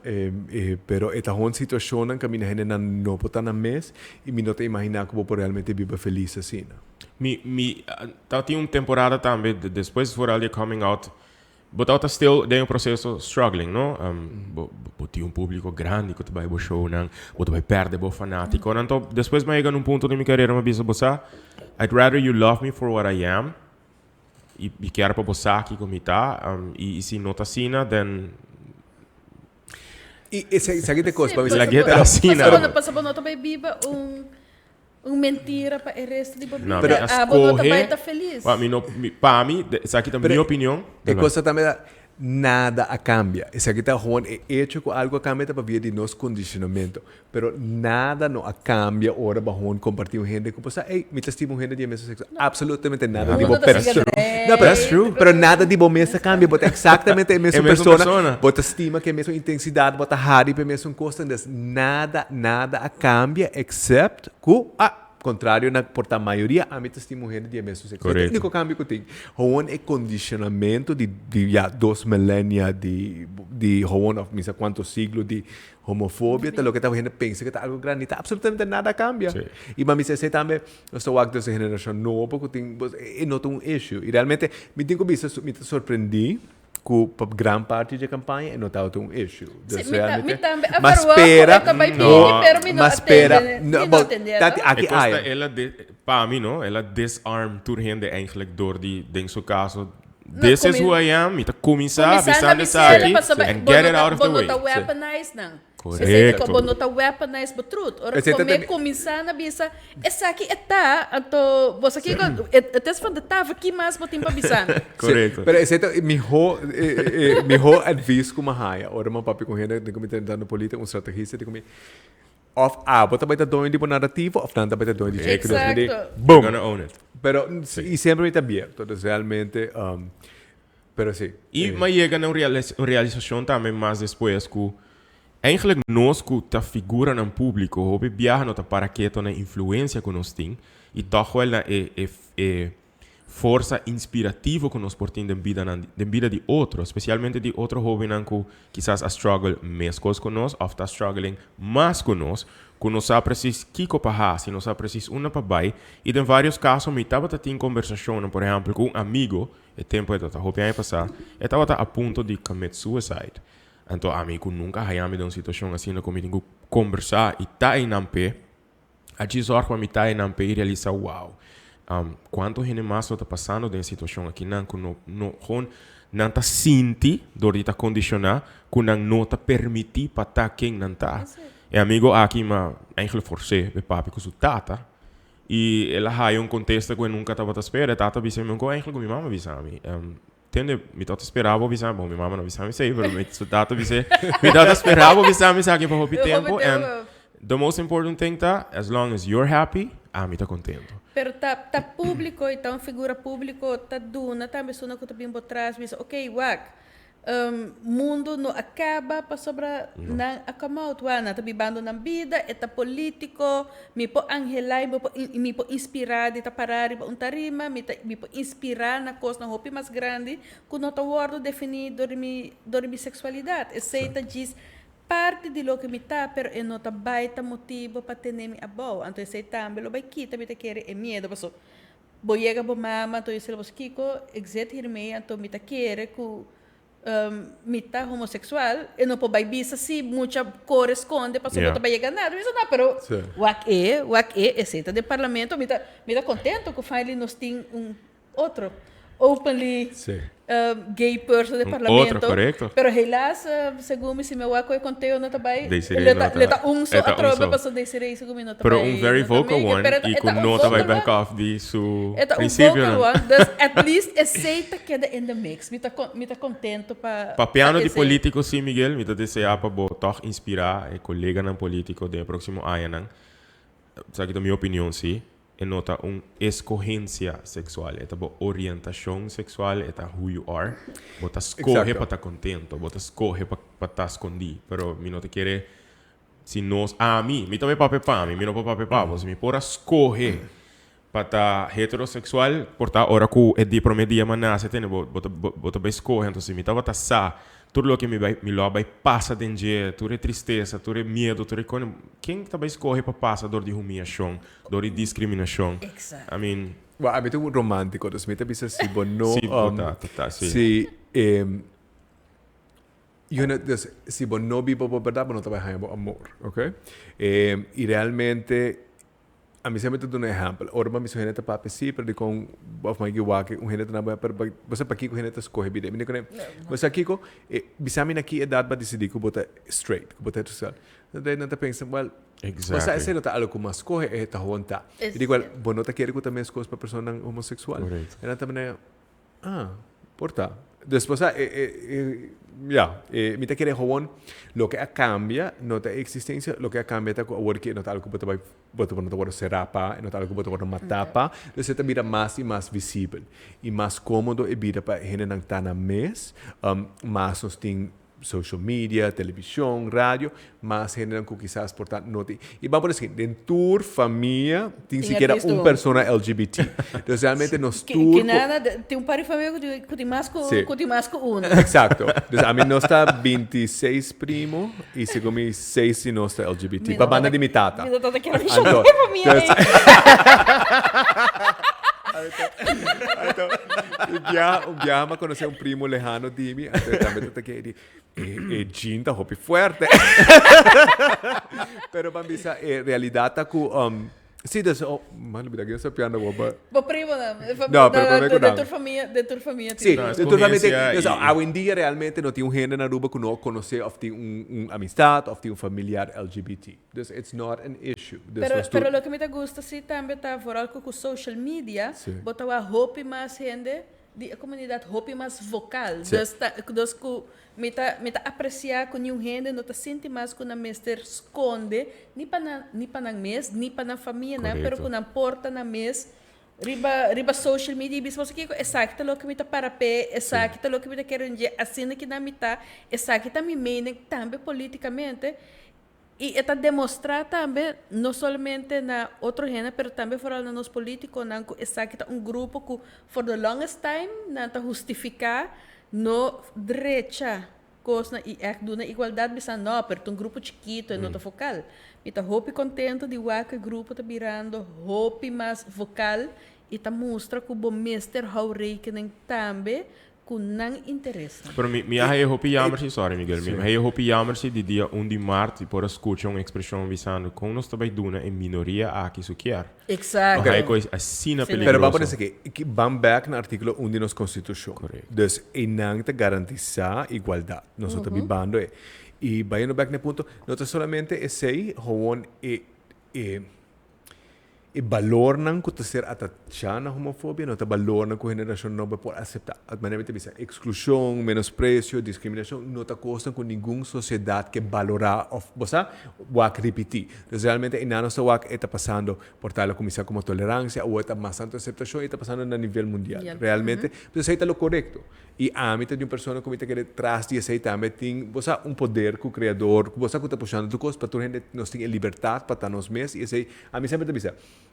pero e ta hon situashonnan kaminda hendenan no por ta nan mes, i mi no ta imaginá ku bo por realmente biba felis asina. Mi mi tabatin un temporada tambe despues vooral di e coming out bo tabata still den e proceso struggling no bo bo tin un publico grandi cu ta bay bo shownan bo ta bay perde bo fanaticonan anto despues mi a yega na un punto den mi carera mi a bisa bo sa I'd rather you love me for what I am y mi kier pa bo sa kico mi ta y si no ta asina then Y esaki ta e cos pa mi Lag'e ta asina. Pasobra bo no ta bay biba un Un mentira pa e resto di bo bida. No, mi a Abo no ta scoge. bai ta felis. Wa, mi no, mi, pa mi, de, esaki ta mi opinion. E cosa tambe ta, nada a cambia. Esaki ta gewoon e hecho cu algo a cambia ta pabia di nos condicionamento. Pero nada no a cambia ora bo gewoon comparti un hende cu bo sa, ey, mi ta stima un hende di e mesun sexo. Absolutamente nada di bo Mundo ta sigui persona. atrás. No, pero, That's true. pero nada di bo mes a cambia. Bo ta exactamente e mesun E mesun persona. persona. Bo ta stima cu e mesun intensidad, bo ta hari pa e mesun cosnan. Dus nada, nada a cambia except cu, ah, contrario na por ta mayoria, ami ta stima un hende di e mesun sexo. Correcto. E unico cambio cu tin. Gewoon e condicionamento di, di ya dos millennia di, di gewoon of misa cuanto siglo di homofobia ta loke ta hende pensa cu ta algo grandi. Ta absolutamente nada a cambia. Sí. Y pa mi sa esey tambe nos ta wak dos e generacion nobo cu tin, e no ta un issue. Y realmente mi tin cu bisa, mi ta sorprendi cu pa gran parti dje campaña e no tabata un issue. Sí, Dus mi ta, mi realmente, tambe a ma verwacht cu spera, e ta bay No. bini, pero mi no ma spera, atende, no, mi no bon, atende, tati, no? aki E cosa aya. el a de, pa mi no, el a disarm tur hende eigenlijk door di, den su caso, No, this is cumin- who I am, mi ta cuminsa Cuminsa na bisando bisele, esaki pasobra and bo get no it ta, out of bo the no way. ta weaponize nan. Correcto. Bo no ta weaponize bo truth. Ora Esei ku ta bo me mi- kuminsá na bisa, esaki e ta, anto bo sa kiko, het is van de tafel, ki mas bo tin pa bisa mi? Correcto. Pero esei ta miho, miho advies ku mi a haya ora mi a papia ku hende den ku mi ta entrando politica, un strategista di ku mi, of abo ta bai ta doño di bo narrativo of nan ta bai ta doño di dje. Exacto. Boom. You're gonna own it. Pero, y semper mi ta abierto, dus realmente, pero si. Y mi a yega na un realisacion tambe mas despues cu eigenlijk nos cu ta figuranan publico hopi biaha no ta para keto na influencia cu nos tin y toch wel na e e e. Forsa inspirativo ku nos por tin den bidanan, den bida di otro, spesialmente di otro hóbennan ku kisas a struggle meskos ku nos òf ta struggling mas ku nos, ku no sa presis kiko pa hasi, no sa presis unda pa bai. I den vários kaso mi tabata tin kombersashonnan, por ehèmpel, ku un amigo, e tempu e tabata hopi aña pasá, e tabata a punto di commit suicide. Anto ami ku nunka a haña mi den un situashon asina ku mi tin ku kombersá i ta einan p'e, A djis zorg pa mi ta einan p'e i realisa, wow, cuanto hende mas lo ta pasando den e situacion akinan cu no, no, gewoon nan ta sinti door di ta condiciona cu nan no ta permiti pa ta ken nan ta. E amigo aki m'a eigenlijk forse p'e papia cu su tata i el a haya un contesta cu e nunca tabata spera. E tata a bisa mi, un co eigenlijk cu mi mama a bisa mi. Tende, mi tabata spera bo bisa mi, bon, mi mama no bisa mi esei, pero mi su tata bis'é, mi tabata spera bo bisa mi esaki pa hopi tempu, and the most important thing ta, as long as you're happy, ami ta contento. Pero ta ta publico y ta un figura publico ta duna tambe esuna cu ta bin bo tras bisa, ok, wak, mundo no a caba pasobra nan a come out, wak, nan ta bibando nan bida, e ta politico, Mi por anhelá i mi por inspirá di ta pará riba un tarima, mi ta mi por inspirá na kosnan hopi mas grandi ku no ta wòrdu definí dor di mi dor di mi seksualidat. Esei ta djis parti di loke mi ta, pero e no ta bai ta motibu pa tene mi abou. Anto esei tambe lo bai kita mi ta kere e miedu paso bo yega bo mama anto esei lo bo kiko ik zit hiermee anto mi ta kere ku mi ta homosexual, e no por bai bisa si mucha kore skonde pasobra bo ta bai yega nada. Mi bisa no, pero wak e, wak e, esei ta den parlamento. Mi ta, mi ta kontento ku finally nos tin un otro openly gay person den parlamento. Otro, korekto. Pero helaas, segun mi, si mi wak ku e konteo no ta bai, le ta, le ta un so atrobe pasobra Desiree segun mi no ta bai. Pero un very vocal one i ku no ta bai back off di su prinsipionan. E ta un vocal one, dus at least esei ta keda in the mix. Mi ta mi ta contento pa Papiando di politico si Miguel, mi ta desea pa bo tog inspira e coleganan politico den e proximo añanan. Esaki ta mi opinion si, e no ta un escogencia sexual, e ta bo orientacion sexual, e ta who you are. Bo ta scoge pa ta contento, bo ta scoge pa pa ta scondi, pero mi no ta kere si nos, ami, mi ta bay papia pa mi, mi no por papia pa bo, si mi por a scoge Pa ta heterosexual por ta ora cu e di prome dia m'a nace tene bo bo ta bo ta bay scoge entonces si mi tabata sa tur loke mi bay mi lo a bay pasa den dje tur e tristesa tur e miedo tur e con ken ta bay scoge pa pasa door di humiacion door di discriminacion I mean. Well ami ta un romantico dus mi ta bisa si bo no Si bo ta ta ta si. Si You know, dus si bo no biba bo berdad bo no ta bay haña bo amor ok y realmente Ami semper ta duna ehèmpel. Ora bo a misa un hende ta papia si, pero dikon òf m'a giwak un hende ta na bo, pero bo sa pakiko hende ta skohe bida. Mi di kuné, bo sa kiko? E bisa mi na ki edat bo a disidí ku bo ta straight, ku bo ta heterosexual. Nan ta nan ta pensa, wèl, bo sa esei no ta algu ku mas skohe, e ta hon ta. Mi di wèl, bo no ta kere ku ta meskos pa personanan homoseksual? E nan ta manera, Ah, por ta. Dus bo sa, e, e, e, ya, e, mi ta kere gewoon, loke a cambia no ta e existencia, loke a cambia ta cu awor ki e no ta algo cu bo ta bay, bo ta, bo no ta wordo cera pa, e no ta algo cu bo ta wordo mata pa, dus e ta bira mas y mas visibel. Y mas comodo e bira pa hendenan ta na mes, mas nos tin social media, television, radio, mas hendenan cu kisas por ta no tin. Y ban por esaki, den tur famia tin sikiera un persona LGBT. Entonces realmente nos tur. Ki nada, tin un par di famia cu tin mas cu, cu tin mas cu uno. Exacto. Dus ami nos ta 26 primo y segun mi seis di nos ta LGBT. Pa banda di mi tata. Mi no tata kier menciona e famia ey. Anto, un biaha, un biaha m'a conoce un primo lejano di mi, anto e tambe ta ke di, e, e gene ta hopi fuerte. Pero ban bisa, e realidad ta cu, um, sí, dus, oh, m'a lubida ken sa piando bo, but. Bo primonan, e fam, No, pero prome cu de nan. tur famia, de tur famia tin. Sí, No, de tur famia tin. escogencia Dus, y- awendia realmente no tin un hende na Aruba cu no conoce of tin un, un amistad of tin un familiar LGBT. Dus it's not an issue. Dus Pero, nos tur. pero loke mi ta gusta si tambe ta vooral cu cu social media, Sí. bo ta wak hopi mas hende di e comunidad hopi mas vocal. Sí. Dus ta, dus cu mi ta, mi ta aprecia cu niun hende no ta sinti mas cu nan mester sconde, ni pa nan, ni pa nan mes, ni pa nan famianan, pero Correcto. cu nan por ta nan mes riba, riba social media y bisa boso kico, esaki ta loke mi ta para p'e, esaki ta loke mi ta kere dje, asina ki nan mi ta, esaki ta mi mening tambe politicamente. I e ta demostrá tambe, no solamente na otro hende, pero tambe vooral na nos polítikonan ku esaki ta un grupo ku for the longest time nan ta hustifiká no drecha kosnan i ègt duna igualdat bisa no, pero ta un grupo chikito e no ta vokal. Mi ta hopi kontento di wak ku e grupo ta birando hopi mas vokal i ta mustra ku bo mester hou rekening tambe ku nan interesnan. Pero mi mi a haya hopi jammer si, sorry Miguel, mi a haya hopi jammer si di dia un di maart di por a scucha un expresion bisando con nos ta bay duna e minoria aki su kier. Exacto. A haya cos asina Pero peligroso. ban pone esaki, ki ban bek na articulo un di nos constitucion. Correcto. Dus eynan ta garantisa igualdad. Nos no ta bibando e. Y bayendo bek na e punto, no ta solamente esey, gewoon e e. E balornan ku ta ser atachá na homofobia no ta balornan ku generashon nobo por aseptá. At manera mi ta bisa, eksklushon, menospresio, diskriminashon no ta kosnan ku ningun sosiedat ke balorá òf, bo sa, wak ripití. Dus realmente einan nos ta wak e ta pasando, por tal a kuminsá komo toleransia, awor ta mas tantu aseptashon i ta pasando na nivel mundial. Realmente, pues esei ta lo korekto. I ami ta di un persona ku mi ta kere tras di esei tambe tin, bo sa, un poder ku Kreador, ku bo sa ku ta pushando tur kos pa tur hende nos tin e libertat pa ta nos mes i esei, ami semper ta bisa,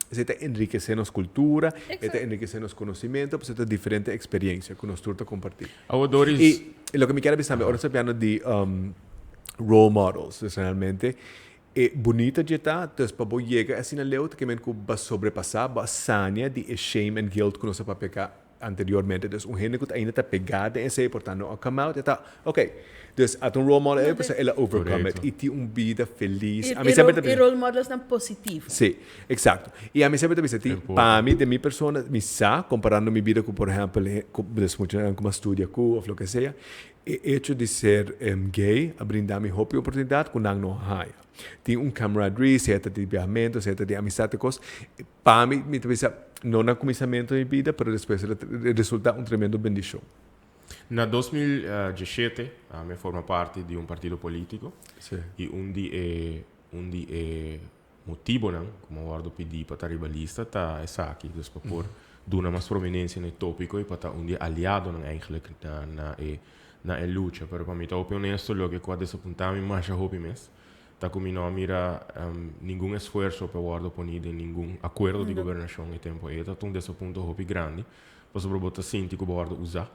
esei ta enrikesé nos kultura, e ta enrikesé nos konosimento, pasobra ta diferente eksperiencia ku nos tur ta kompartí. Awor Doris. I loke mi kier a bisa tambe, ora nos ta papiando di role models, dus realmente e bunita dje ta, dus pa bo yega asina leu ta kimen ku bo a sobrepasá, bo a sania di e shame and guilt ku nos a papia ka. Anteriormente. Dus un hende ku ta ainda ta pegá den esei por ta no a come out, e ta ok. Dus a ta un role model ei pasobra el a overcome it i tin un bida felis. I Ami semper ta i role modelsnan positivo. Sí, eksakto. I ami semper ta bisa tin pa mi den mi persona mi sa komparando mi bida ku por ehèmpel ku des muchanan ku mi a studia ku òf loke sea, e echo di ser gay a brinda mi hopi oportunidat ku nan no a haña. Tin un camaraderie, sea ta di biahamentu, sea ta di amistat i kos. Pa mi, mi ta bisa, no na kuminsamentu di mi bida, pero despues el a resultá un tremendo bendishon. Na 2017, ami a forma parti di un partido polítiko i un di e un di e motibonan ku mi a wòrdu pidí pa ta riba lista ta esaki, dus pa por duna mas prominensia na e tópiko i pa ta un di e aliadonan eigentlik na na e na e lucha. Pero pa mi ta hopi honesto, loke ku a desapuntá mi masha hopi mes Ta cu mi no a mira ningun esfuerzo pa wordo poni den ningun acuerdo di gobernacion e tempo ey. Ta un desapunto hopi grandi, pasobra bo ta sinti cu bo wordo usa.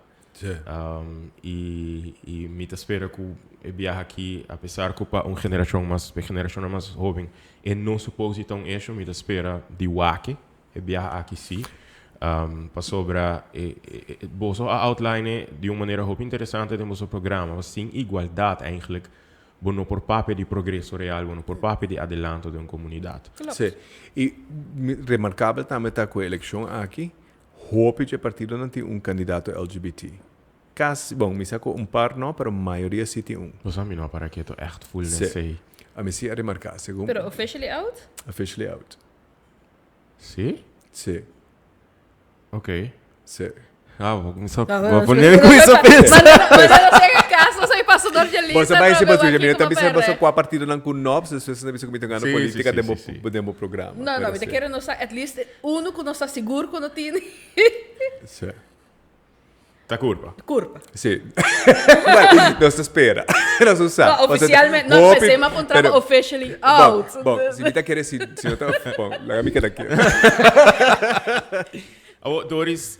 Y y mi ta spera cu e biaha aki, a pesar cu pa un generacion mas, pa e generacionnan mas hoben e no supos di ta un issue, mi ta spera di wak e biaha aki si. Pasobra e boso a outline di un manera hopi interesante den boso programa, sin igualdad eigenlijk Bo no por papia di progreso real, bo no por papia di adelanto den un komunidat. Klopt. Sí. I remarkabel tambe ta ku e elekshon aki, hopi dje partidonan tin un kandidato LGBT. Kasi, bon, mi sa ku un par no, pero mayoria sí tin un. Bo sa mi no a para keto ègt ful Sí. nesei. Ami sí a remarká, segun. Pero officially out? Officially out. Sí? Sí. Ok. Sí. Ah, bo cuminsa, bo pone cuminsa pensa. Manera nos llega casa, soy paso door dje lista. Boso bai si boso mi ta bisa boso Kua kua partidonan ku nobs, despues nan bisa ku mi ta gana politica den bo den bo programa. No, no, mi ta kere nos sa at least uno ku nos ta sigur ku no tin. Sí. Ta curpa. Curpa. Sí. Bueno, nos ta spera. Nos no sa. No, oficialmente, no, Hopi, pensé ma puntra pero- officially Bon, out. bon, si mi ta kere si, si no ta, bon, laga mi keda keer. Awo, Doris,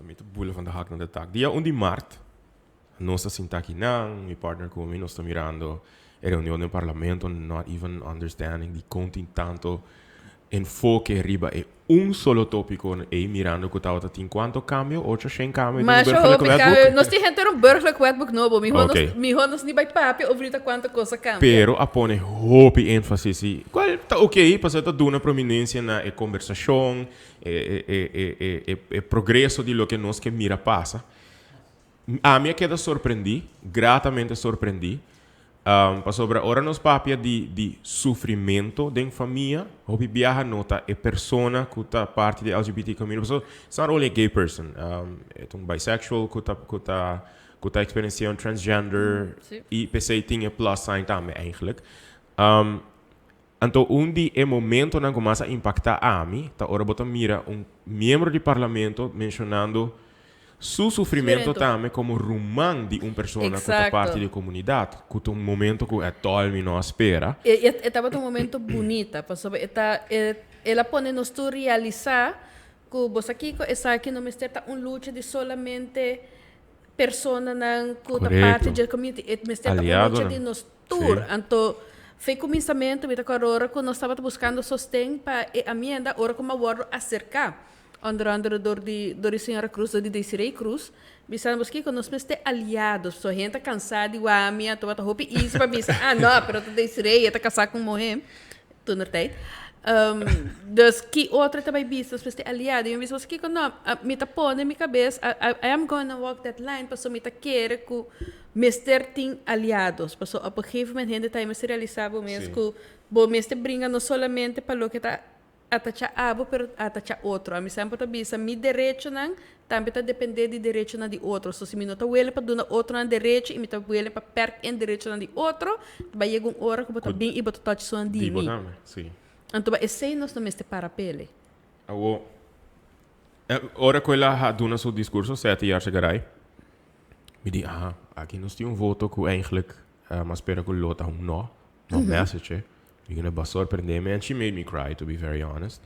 mi ta bula van de hak naar de tak. Dia 1 di maart, nos ta sinta akinan, mi partner ku mi, nos ta mirando e reunion den parlamento, not even understanding dikon tin tanto enfoke riba e un solo topico ey mirando cu tabata tin cuanto cambio? Ocho shen cambio den e Masha burgerlijk hopi wetboek? cambio. Nos tin henter un burgerlijk wetboek nobo. Miho nos, Ok. miho nos ni bay papia over ta cuanto cos a cambia. Pero a pone hopi enfasis y cual ta ok pasobra ta duna prominencia na e conversacion, e, e, e, e, e, e, e progreso di loke nos ke mira pasa. Ami a keda sorprendí, gratamente sorprendí, pasobra ora nos papia di di sufrimento den famia, hopi biaha no ta e persona ku ta parti di LGBT community, pasobra it's not only a gay person, e ta un bisexual ku ta ku ta ku ta eksperensia un transgender i p'esei tin e plus sign tambe eigenlijk. Anto un di e momentonan ku mas a impaktá ami ta ora bo ta mira un miembro di parlamento menshonando. Su sufrimento tambe como ruman di un persona cu ta parti di e comunidad, cu ta un momento cu at all mi no a spera. E e tabata un momento bunita, pasobra e ta e el a pone nos tur realisa cu bo sa kico esaki no mester ta un lucha di solamente personanan cu ta parti dje community, e mester ta un lucha di nos tur. Anto fe cuminsamentu mi ta acorda ora cu nos tabata buscando sosten pa e amienda, ora cu mi a wordo acerca Onder andere door di door di señora Cruz, door di Desiree Cruz, bisando bos kiko nos mester aliados, pasobra hende ta cansá di wak mi, anto ta hopi easy pa bisa, ah no, pero ta Desiree, e ta casá cu un muhé, toentertijd. Dus ki otro ta bay bisa nos mester aliado? Y mi bisa bos kiko no, mi ta pone mi cabes, I I am gonna walk that line pasobra mi ta kere cu mester tin aliados, pasobra op een gegeven moment hende ta mester realisa bo mes cu bo mester bringa no solamente pa loke ta Atacha abo pero atacha otro. Ami semper ta bisa mi derechonan tambe ta depende di derechonan di otro. So si mi no ta wele pa duna otronan derecho y mi ta wele pa perk en derechonan di otro, ta bai yega un ora cu bo ta bin y bo ta touch esunnan di mi. Anto ba esey nos no mester para pele. Awo, ora cu el a duna su discurso, Seti Yarsagaray, mi di, aha, aki nos tin un voto cu eigenlijk a spera cu lo ta un no. No message, eh. You're gonna ba sorprende me and she made me cry to be very honest.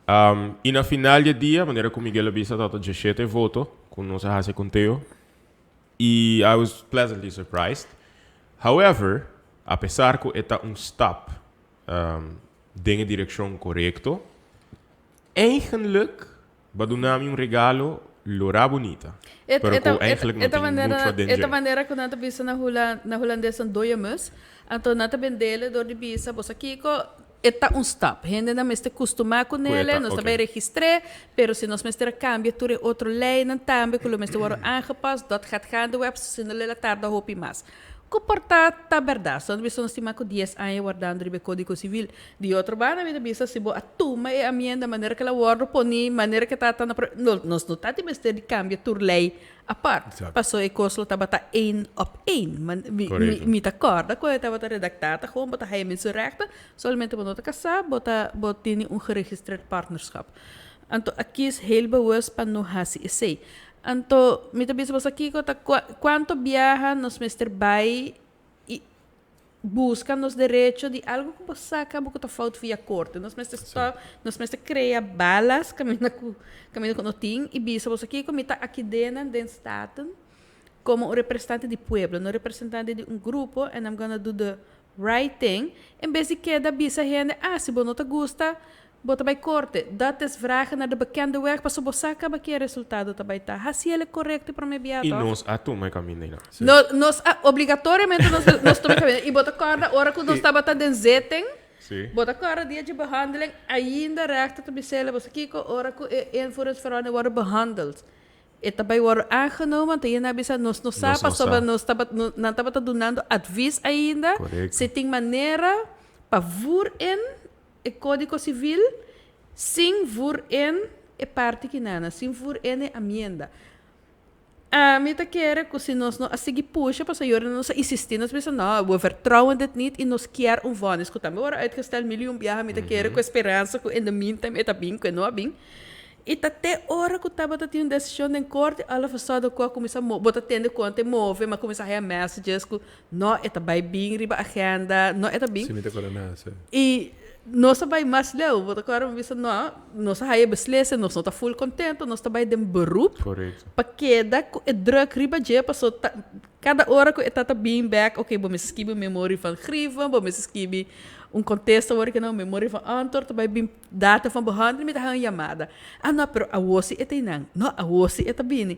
Um, y na final di dia, manera cu Miguel a bisa, tata 17 voto cu nos a haci conteo. Y I was pleasantly surprised. However, a pesar cu e ta un stap um, den e direccion corecto, eigenlijk Ba duna mi un regalo lora bunita. E Pero e ta ku eigenlijk no e ta tin manera mucho aden e ta dje. manera ku nan ta bisa na hula na hulandes un dooie mus. Anto nan ta bendele dor di bisa bo sa kiko e ta un stap. Hendenan mester kustumá ku Ku e nele, ta nos ta oké. bai registr'é, pero si nos mester a kambia tur e otro leinan tambe ku lo mester wòrdu aangepast, dat gaat gaandeweg, si no lo el a tarda hopi mas. Ku por ta ta bèrdat. So nan ta bisa nos tin mas ku dies aña wardando riba e Kódigo Sivil. Di otro banda mi ta bisa si bo a tuma e amienda manera ku el a wòrdu poní, manera ku e tabata na prome, no, nos no ta tin mester di kambia tur lei apart. Exacto. Paso e kos lo tabata één op één. Man, mi, mi, Korekto. mi ta kòrda ku e tabata redaktá ta gewoon bo ta haya mensenrechten, solamente bo no ta kasá, bo ta bo tene un geregistreerd partnerschap. Anto a kies heel bewust pa no hasi esei. Anto mi ta bisa boso kiko ta cuanto biaha nos mester bay y busca nos derecho di algo cu bo sa cabo cu ta fout via corte. Nos mester stop, nos mester crea balas caminda cu caminda cu no tin y bisa boso kiko mi ta aki denan den Staten como un representante di pueblo, no representante di un grupo and I'm gonna do the right thing en bes di keda bisa hende ah si bo no ta gusta Bo ta bai korte. Dat is vragen naar de bekende weg pasobra bo sa kaba ki e resultado ta bai ta. Hasi el e korekto e prome bia I tòg? nos a tuma e kaminda einan. Sí. No, nos a, obligatoriamente nos, nos tuma e kaminda. I bo ta kòrda ora ku nos tabata den zitting, Sí. bo ta kòrda dia dje behandeling, ainda rechter ta bis'el, bo sa kiko, ora ku e invoeringsverordening wòrdu behandeld, e ta bai wòrdu aangenomen, anto yena a bisa, nos no sa Nos no pasobra sa. nos tabat, no, nan tabata dunando advies ainda, Korekto. si tin manera pa voer in E Código Civil sin vur en e parti kinana, sin vur en e amienda. Ami ta kere cu si nos no a sigui pusha, pasobra yora nos a insisti, nos bisa no, we vertrouwen dit niet y nos kier un vonnis, cu tambe worde uitgesteld mil y un biaha, mi ta kere cu e speransa cu in the meantime e ta bin, cu e no a bin. Y ta te ora cu tabata tin un decision den corte, all of a sudden cu a cuminsa mo, bo ta tende con te move, ma cuminsa haya messages cu No, e ta bai bin riba agenda, no e ta bin. Si mi ta acorda na, si. Y nos a bai mas leu, bo ta acorda mi bisa no, nos a haya beslissen, nos no ta full contento, nos ta bai den beroep. Correcto. Pa keda cu e druk riba dje, paso ta, cada ora cu e ta ta bin bek, ok, bo mester skibi un memorie van grieven, bo mester skibi un contesta wor ke nan, un memorie van antwoord, ta bai bin data van behandeling, mi ta haya un yamada. Ah no, pero awor si e ta einan, no, awor si e ta bini.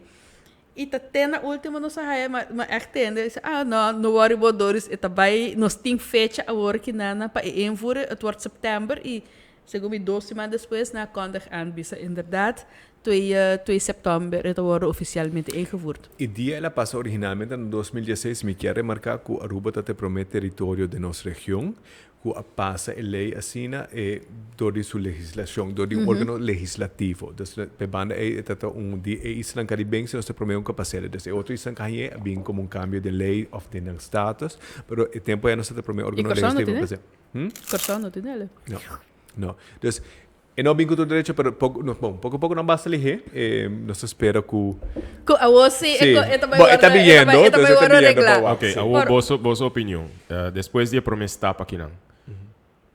I ta te na ultimo nos a haya, ma ma echt tende, dice, ah no, no worry bo Doris, e ta bai, nos tin fecha awor ki nana pa e invoeren, het wordt september i segun mi dos siman despues nan a kondig aan bisa inderdaad twee twee september e ta wordo oficialmente ingevoerd. E dia el a pasa originalmente na 2016, mi kier remarca cu Aruba ta te prome teritorio den nos region cu a pasa e ley asina e dor di su legislacion, dor di un organo legislativo. Dus p'e banda ey e ta ta un di e islanan Caribense nos ta prome un cu a pas'e. Dus e otro islanan cu a hañ'e a bin como un cambio den ley of den nan status, pero e tempo ey nos ta ta prome I organo Kòrsou no legislativo tin cu e? pas'e. Hm? Kòrsou no tin el? No, no. Dus. E no bin ku tur derecho, pero poko, no, bon, poko poko nan basta lihé. E, nos ta spera ku... Ku awor sí, Sí. e, e ta bai Bon, e ta wòrdu, e ta bai, biniendo, e ta dus bai e ta wòrdu biniendo reglá. pa wak. Ok, Sí. awor Por, boso, boso opinion. Despues di e promé stap akinan,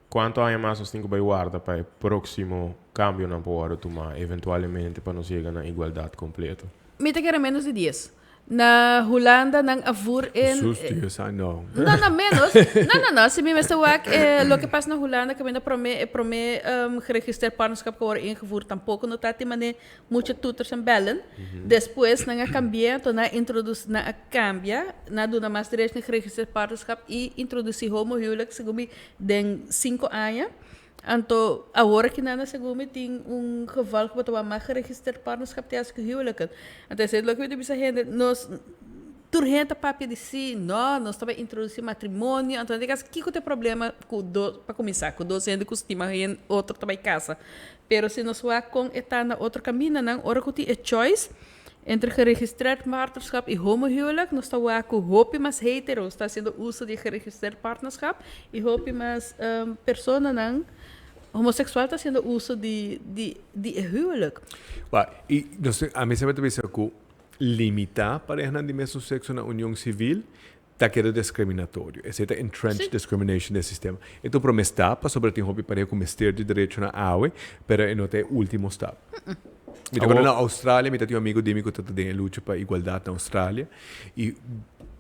kuantu aña mas nos tin ku bai warda pa e próksimo kambionan por wòrdu tumá eventualemente pa nos yega na igualdat kompleto? Mi ta kere ménos di dies. Na Hulanda nan a voer in... Sus dies aña, no. No, no, menos. No, no, no. Si mi mester wak eh, loke pasa na Hulanda kaminda prome, e prome um, geregistreerd partnerschap ku a wòrdu ingevoerd tampoko no ta tin mane mucho toeters en bellen. Despues nan a kambia, anto nan a introduci, nan a kambia, nan a duna mas derecho na geregistreerd partnerschap i introduci homohuwelijk segun mi den sinku aña. Anto awor aki nan segun mi tin un geval ku bo ta wak mas geregistreerd partnerschap te as ku huwelijken. Anto esei loke mi ta bisa hende, nos tur hende ta papia di si, no, nos ta bai introduci matrimonio, anto nan ta kasa kiko ta e problema ku dos, pa kuminsá, ku dos hende ku stima otro ta bai kasa. Pero si nos wak kon e ta na otro kamindanan, ora ku tin e choice entre geregistreerd partnerschap i homohuwelijk, nos ta wak ku hopi mas hetero's ta hasiendo uso di geregistreerd partnerschap i hopi mas personanan homoseksual ta hasiendo uso di di di e huwelijk. Wak, i nos ami semper ta bisa ku limitá parehanan di mesun sekso na union sivil ta keda discriminatorio. Esei ta entrenched discrimination den sistema. E ta un prome stap pasobra tin hopi pareha ku mester di derechonan awe, pero e no ta e ultimo stap. Mi ta acorda na Australia, mi ta tin un amigo di mi ku ta den e lucha pa igualdat na Australia i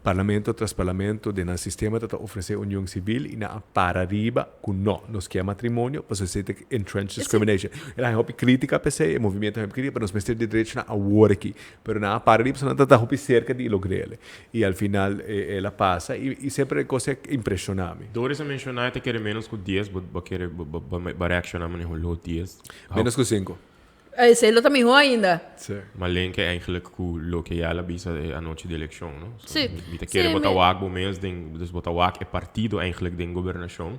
parlamento tras parlamento den nan sistema ta ta ofrece union civil i nan a para riba ku no, nos kier matrimonio pasobra esei ta entrenched discrimination. El a haña hopi critica p'esei, e movimiento a haña hopi critica, pero nos mester di derechonan awor aki. Pero nan a para riba pasobra nan ta ta hopi cerca di logr'el. I al final el a pasa i i semper e cos a impresiona mi. Doris a menciona e ta kere menos cu dies, bo bo kere bo bo bo reacciona manera un lo dies. Menos cu cinco. Esei lo ta miho ainda. Sí. Malenke eigenlijk cu loke ya el a bisa e anochi di eleccion, no? So, Sí. mi ta kere Sí, bo ta mi. wak bo mes den, dus bo ta wak e partido eigenlijk den gobernacion.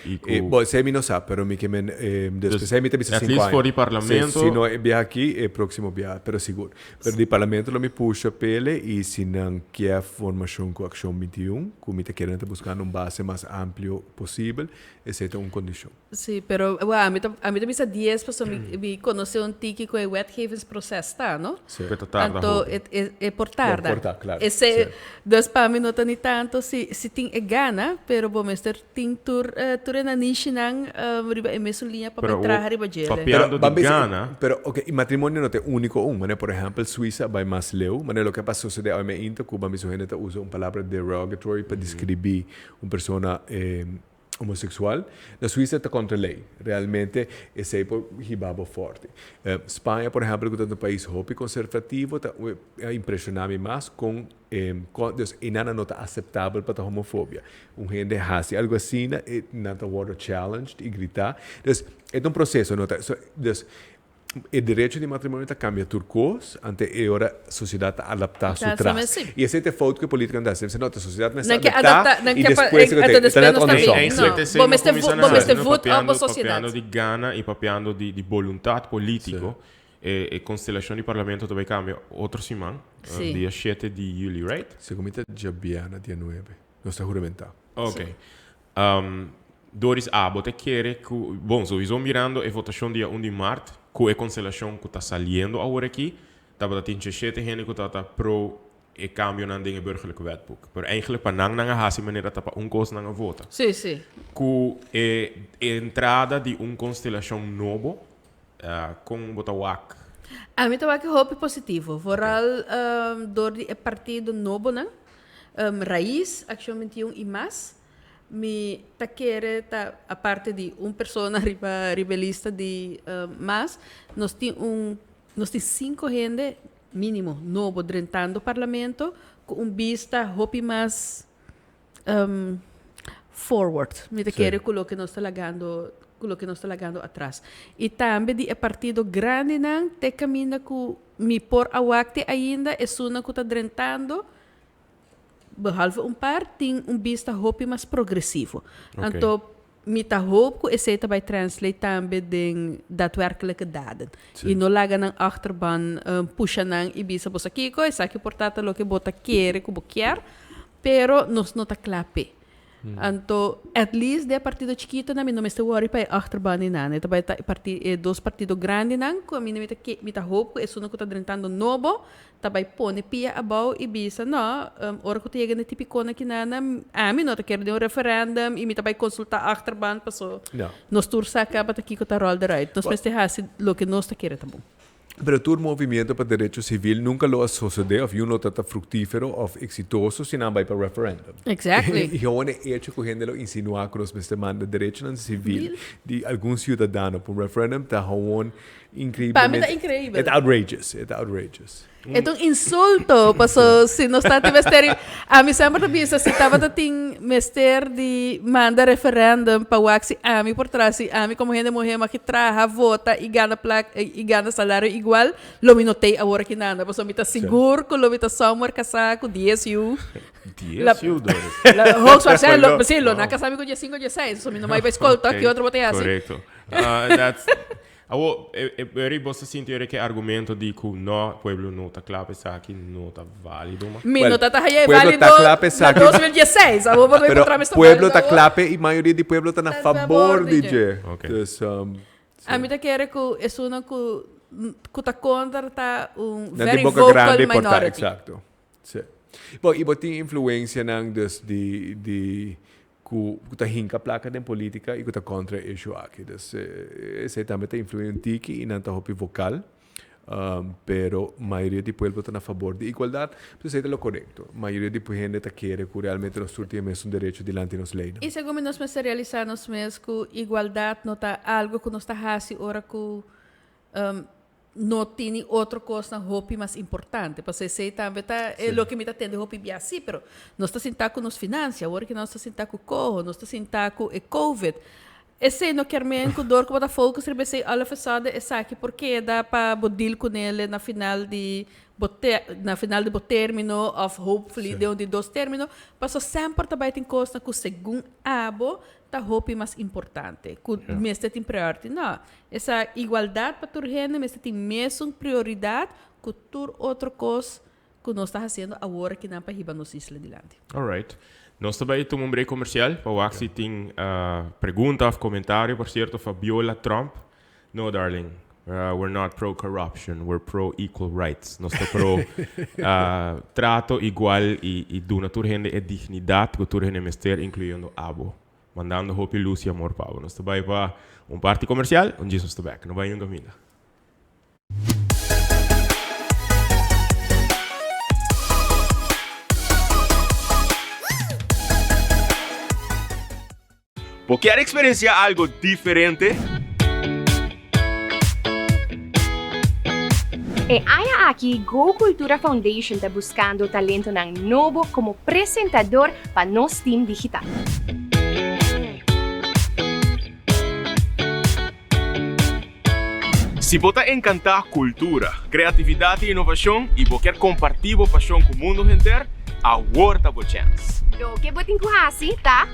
I E, ku. bo, esei mi no sa, pero mi ke men, e, Dus, despues mi ta bisa at sinku least aña. for di Si, parlamento. si no e biaha aki, e próximo biaha, pero sigur. Pero di parlamento lo mi pusha p'ele i si nan kier formashon ku Akshon 21, ku mi ta kere nan ta buskando un base mas amplio posibel, esei ta un kondishon. Sí, pero wa, ami ta, ami ta bisa dies pasobra mi, mi konosé un tiki ku e wetgevingsproces ta, no? Sí. Ku e ta tarda Anto hopi. e, e, e por Bo tarda. por ta, klaro. Esei, Sí. dus pa mi no ta ni tanto si, si tin e gana, pero bo mester tin tur, tur e nanishinan riba e mesun liña pa Pero bai traha riba djele. papiando Pero, di gana. Pero, ok, i matrimonio no ta e úniko un. Manera, por ehèmpel, Suisa a bai mas leu. Manera loke a pasa sosodé awe meinta ku bambi su hende ta usa un palabra derogatory pa deskribí un persona homosexual. Na Suisa ta kontra lei. Realmente esei por hiba bo forte. Spaña, por ehèmpel, ku ta un pais hopi konservativo, ta a impreshoná mi mas kon Dus einan no ta aceptabel pa ta homofobia. Un hende haci algo asina, e nan ta wordo challenged y grita. Dus e ta un proceso, no ta, so, dus e derecho di matrimonio ta cambia tur cos, ante e ora sociedad ta adapta su tras. Y esey ta e fout cu e politiconan ta haci. Nan bisa, no, ta sociedad mester adapta y despues e ta net andersom. Eigenlijk No, esey bo no mester cuminsa bo mester na voet op papiando, bo sociedad. papiando di gana y papiando di boluntad politico. E constelacion di parlamento ta bay cambia otro siman, Sí. dia shete di juli, right? Segun mi ta djabièrnè dia nuebe. Nos ta huramentá. Ok. Doris, abo ta kere cu, bon, sowieso mirando e votacion dia un di maart, cu e constelacion cu ta saliendo awor aki, tabata tin shete hende cu tabata pro e cambionan den e Burgerlijk Wetboek. Pero eigenlijk pa nan nan a haci manera ta pa un cos nan a vota. Sí, sí. Cu e entrada di un constelacion nobo, Kon bo ta wak? Ami ta wak e hopi positivo, vooral dor di e partido nobonan, Raiz, Accion 21 i mas. Mi ta kere ta, aparte di un persona riba riba e lista di mas, nos tin un, nos tin sinku hende minimo nobo drentando parlamento ku un bista hopi mas forward. Mi ta kere ku loke nos ta lagando, ku loke nos ta lagando atras. I tambe di e partido grandinan te kaminda ku mi por a wak te ainda esunnan ku ta drentando, behalve un par, tin un bista hopi mas progresivo. Anto Mi ta hoop ku esei ta bai translate tambe den daadwerkelijke daden. I no laga nan achterban pusha nan i bisa bo sa kiko, esaki por ta ta loke bo ta kere ku bo kier, pero nos no ta kla p'e. Anto at least den e partido chikitonan mi no mester worry pa e achterban di nan. E ta bai ta e parti e dos partido grandinan ku ami mi ta ke mi ta hoop ku esunnan ku ta drentando nobo ta bai pone pia abou i bisa no, ora ku ta yega na e tipikonan kinan ami no ta kere den un referendum i mi ta bai konsulta achterban paso nos tur sa kaba ta kiko ta ròl deruit. Nos mester hasi loke nos ta kere ta bon. Pero tur movimiento pa derecho civil nunca lo a sosode of yu no ta ta fructifero of exitoso si nan bai pa referendum. Exactly. Y gewoon e hecho cu hende lo insinua cu nos mester manda derechonan civil di algun ciudadano pa un referendum ta gewoon increiblemente. Pa mi ta increibel. E ta outrageous, e ta outrageous. E ta un insulto, paso si nos ta tin mester, ami semper ta bisa si tabata tin mester di manda referendum pa wak si ami por traha, si ami como hende muhe mag traha, vota y gana plak y gana salario igual, lo mi no tei awor aki nanda, paso mi ta sigur cu lo mi ta somewhere casa cu dies yu. Dies yu, Doris. Hoogstwaarschijnlijk, si, lo na casa mi cu diescinco, diesseis, so mi no mai bay school toch, ki otro bo ta haci? Correcto. That's. Awor, e e eri bo sa sinti eri ke argumento di ku no, pueblo no ta kla pa esaki no ta válido mas? Mi no ta ta haya e Pueblo ta válido kla pa na esaki. 2016. Awor bo ta Pero encontra mi sta pueblo válido ta awor. kla p'e i mayoria di pueblo ta na Ta fabor favor di di dje. dje. Ok. Dus, A mi ta kere ku esunnan ku ku ta kontra ta un nan very tin boka vocal grandi por ta, minority. exacto. Sí. Bo, i bo tin influencianan dus di di ku ku ta hinka plaka den politika i ku ta kontra e issue aki. Dus esei tambe ta influí un tiki i nan ta hopi vokal. Pero mayoria di pueblo ta na fabor di igualdat. Pues esei ta lo korekto. Mayoria di hende ta kere ku realmente nos tur tin e mesun derecho dilanti nos leynan. I segun mi nos mester realisá nos mes ku igualdat no ta algu ku nos ta hasi ora ku no tini otro kosnan hopi mas importante. Pasobra esei tambe ta e loke mi ta tende hopi bia. Sí, pero nos ta sintá ku nos finansia, awor ki nos ta sintá ku koho, nos ta sintá ku e covid. Esei no kier men ku dor ku bo ta focus riba esei all of a sudden esaki por keda pa bo deal kunele na final di bo te na final di bo termino of hopefully den un di dos termino. Pasobra semper ta bai tin kosnan ku segun abo ta hopi mas importante, ku mester tin priority. No, Esa igualdat pa tur hende mester tin mesun prioridat ku tur otro kos ku nos ta hasiendo awor akinan pa hiba nos isla dilanti. Alright. Nos ta bai tuma un break comercial pa wak si tin pregunta of comentario. Por cierto, Fabiola Tromp, no darling, we're not pro corruption, we're pro equal rights. Nos ta pro trato igual y duna tur hende e dignidad ku tur hende mester, incluyendo abo. Mandando hopi lus y amor pa bo. Nos ta bai pa un parti comercial, un djis nos ta bek. No bai niun caminda. Bo kier experiencia algo diferente? E aña aki Go Cultura Foundation ta buscando talentonan nobo como presentador pa nos team digital. Si bo ta encanta cultura, creatividad y innovacion y bo kier comparti bo pasion cu mundo henter, awor ta bo chance! Loke bo tin cu haci ta.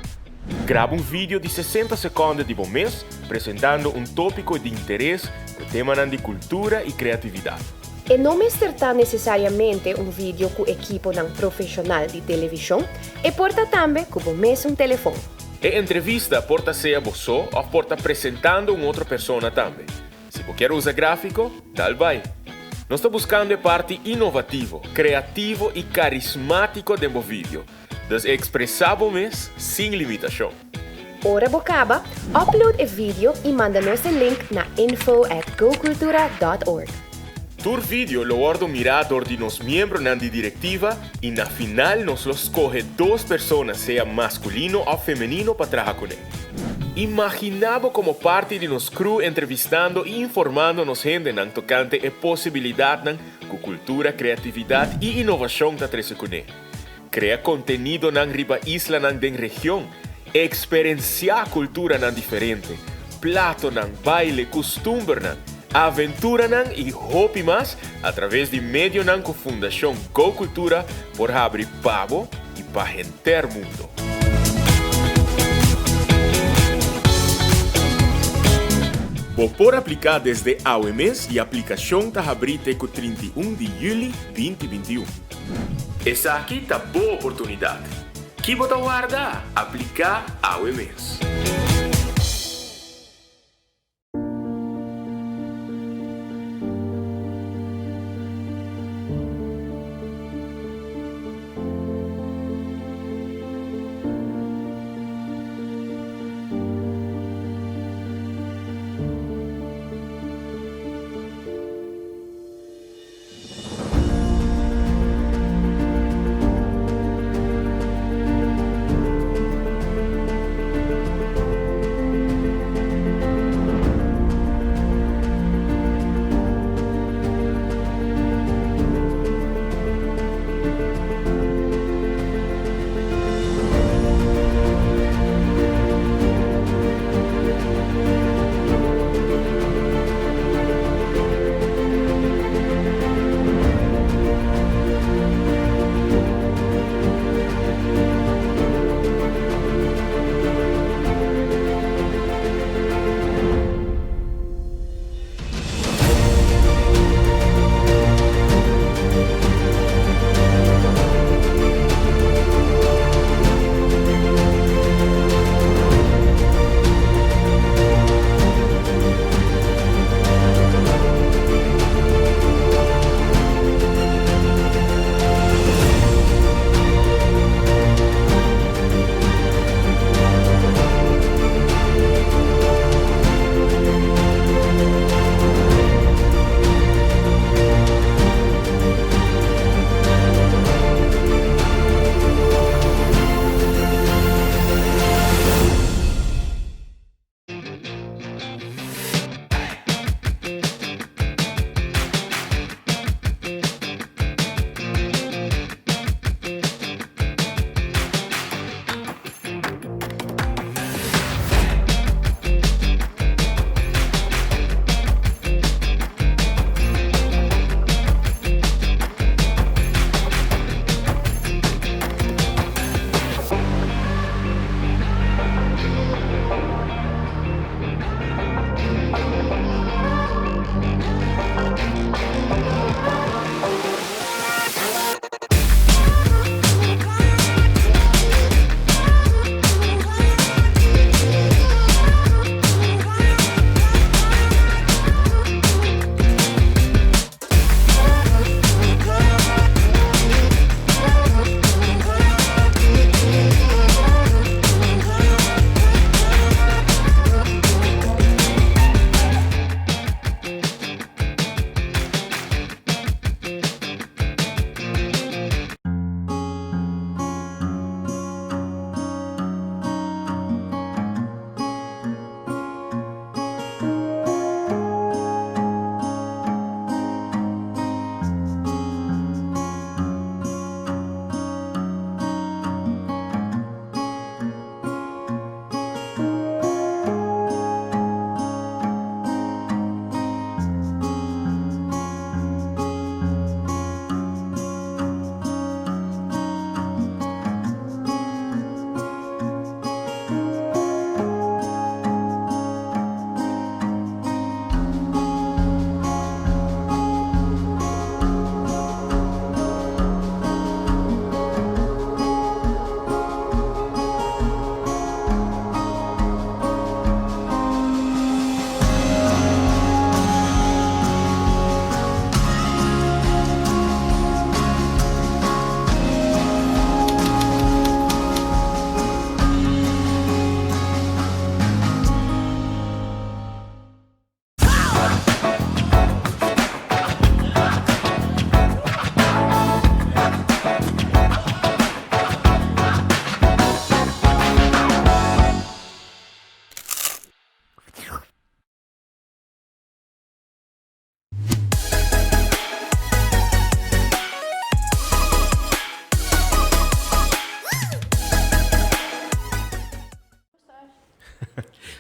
Graba un video di 60 seconde di bo mes presentando un topico di interes cu temanan di cultura y creatividad. E no mester ta necesariamente un video cu ekiponan profesional di television, e por ta tambe cu bo mesun telefon. E entrevista por ta sea bo so of por ta presentando un otro persona tambe. Si bo kier usa grafico, dal bai. Nos ta buscando e parti innovativo, creativo y carismatico den bo video. Dus expresa bo mes sin limitacion. Ora bo caba, upload e video y manda nos e link na info at gocultura dot org. Tur video lo wordo mira dor di nos miembronan di directiva y na final nos lo scoge dos persona sea masculino of femenino pa traha cune. Imagina bo como parti di nos crew entrevistando y informando nos hendenan tocante e posibilidadnan cu cultura, creatividad y innovacion ta trece cune. Krea kontenidonan riba islanan den region, eksperensiá kulturanan diferente, platonan, baile, kustumbernan, aventuranan i hopi mas a traves di medionan ku Fundashon Go Kultura por habri pa bo i pa henter mundo. Bo por apliká desde awe mes i aplikashon ta habrí te ku 31 di yüli 2021. Esaki ta bo oportunidat. Ki bo ta warda? Apliká awe mes!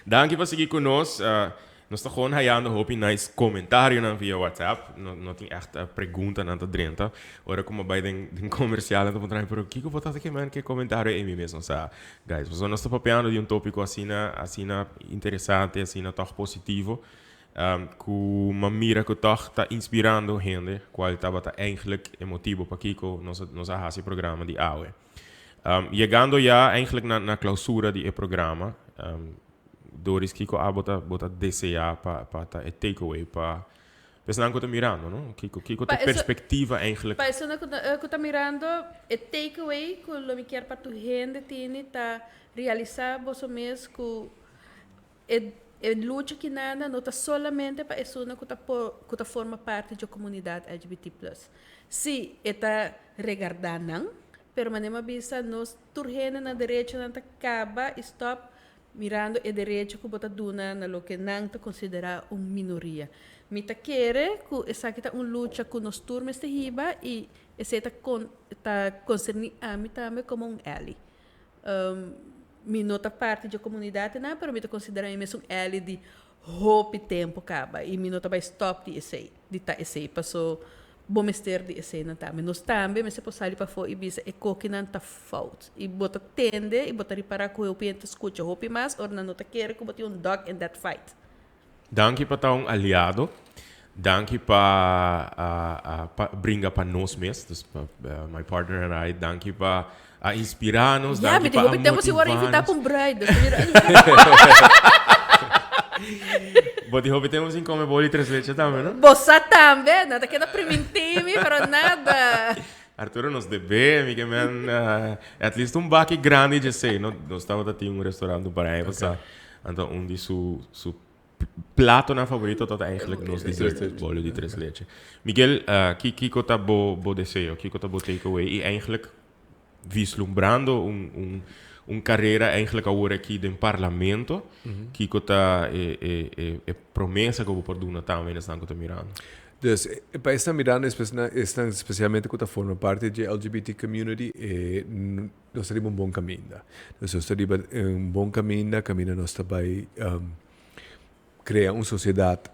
Danki pa sigui ku nos. Nos ta gewoon hayando hopi nice comentarionan via WhatsApp. No, no tin echt preguntanan ta drenta. Ora ku mi bai den, den comercial nan ta puntra mi, pero kiko bo ta ke man ke comentario ei? Mi mes no sa. Guys, pasobra nos ta papiando di un tópiko asina, asina interesante, asina tòg positivo, ku mi a mira ku tòg ta inspirando hende, kual tabata eigenlijk e motibo pakiko nos a, nos a hasi e programa di awe. Yegando ya eigenlijk na clausura di e programa, Doris, kico abo ta bo ta desea pa ta e takeaway pa esnan cu ta mirando, no? Kico ta perspectiva eigenlijk? Pa esnan cu ta mirando, e takeaway cu lo mi kier pa tur hende tini ta realisa boso mes cu e lucha kinana no ta solamente pa esunnan cu ta cu ta forma parti dje comunidad LGBT plus. Si e ta regarda nan, pero manera mi a bisa nos tur hende nan derechonan ta caba y stop mirando e derecho cu bo ta duna na loke nan ta considera un minoria. Mi ta kere cu esaki ta un lucha cu nos tur mester hiba y esey ta ta concerni ami tambe como un ally. Mi no ta parti dje comunidad nan, pero mi ta considera mi mes un ally di hopi tempo caba y mi no ta bay stop di esey, di ta esey, paso bo mester di eseynan tambe. Nos tambe mester por sali pafó y bisa e kokinan ta fout. Y bo ta tende y bo ta ripara cu hopi hende ta scucha hopi mas ora nan no ta kere cu bo tin un dog in that fight. Danki pa ta un aliado. Danki pa pa bringa pa nos mes, dus pa my partner and I. Danki pa a inspira nos, Ya, danki mi tin pa a hopi tempo sin wòrdu motiva invitá nos. pa un bruid, dus mira. Bo tin hopi tempo sin come boli tres leche tambe, no? Bo sa tambe, nan ta keda primintí mi, pero nada. Arturo, nos debe, mi ke men at least un baki grandi djesei, no? Nos tabata tin un restaurant un par aña pasá, anto un di su su Platonan favorito ta eigenlijk nos dessert, bolo di tres leche. Miguel, ki kiko ta bo bo deseo? Kiko ta bo takeaway? Y eigenlijk vislumbrando un un un carera eigenlijk awor aki den parlamento, kiko ta e e e e promesa ku bo por duna tambe na esnan ku ta mirando? Dus, e pa esnan mirando, esnan especialmente ku ta forma parti dje LGBT community, e nos ta riba un bon kaminda. Nos ta riba un bon kaminda, kaminda nos ta bai krea un sosiedat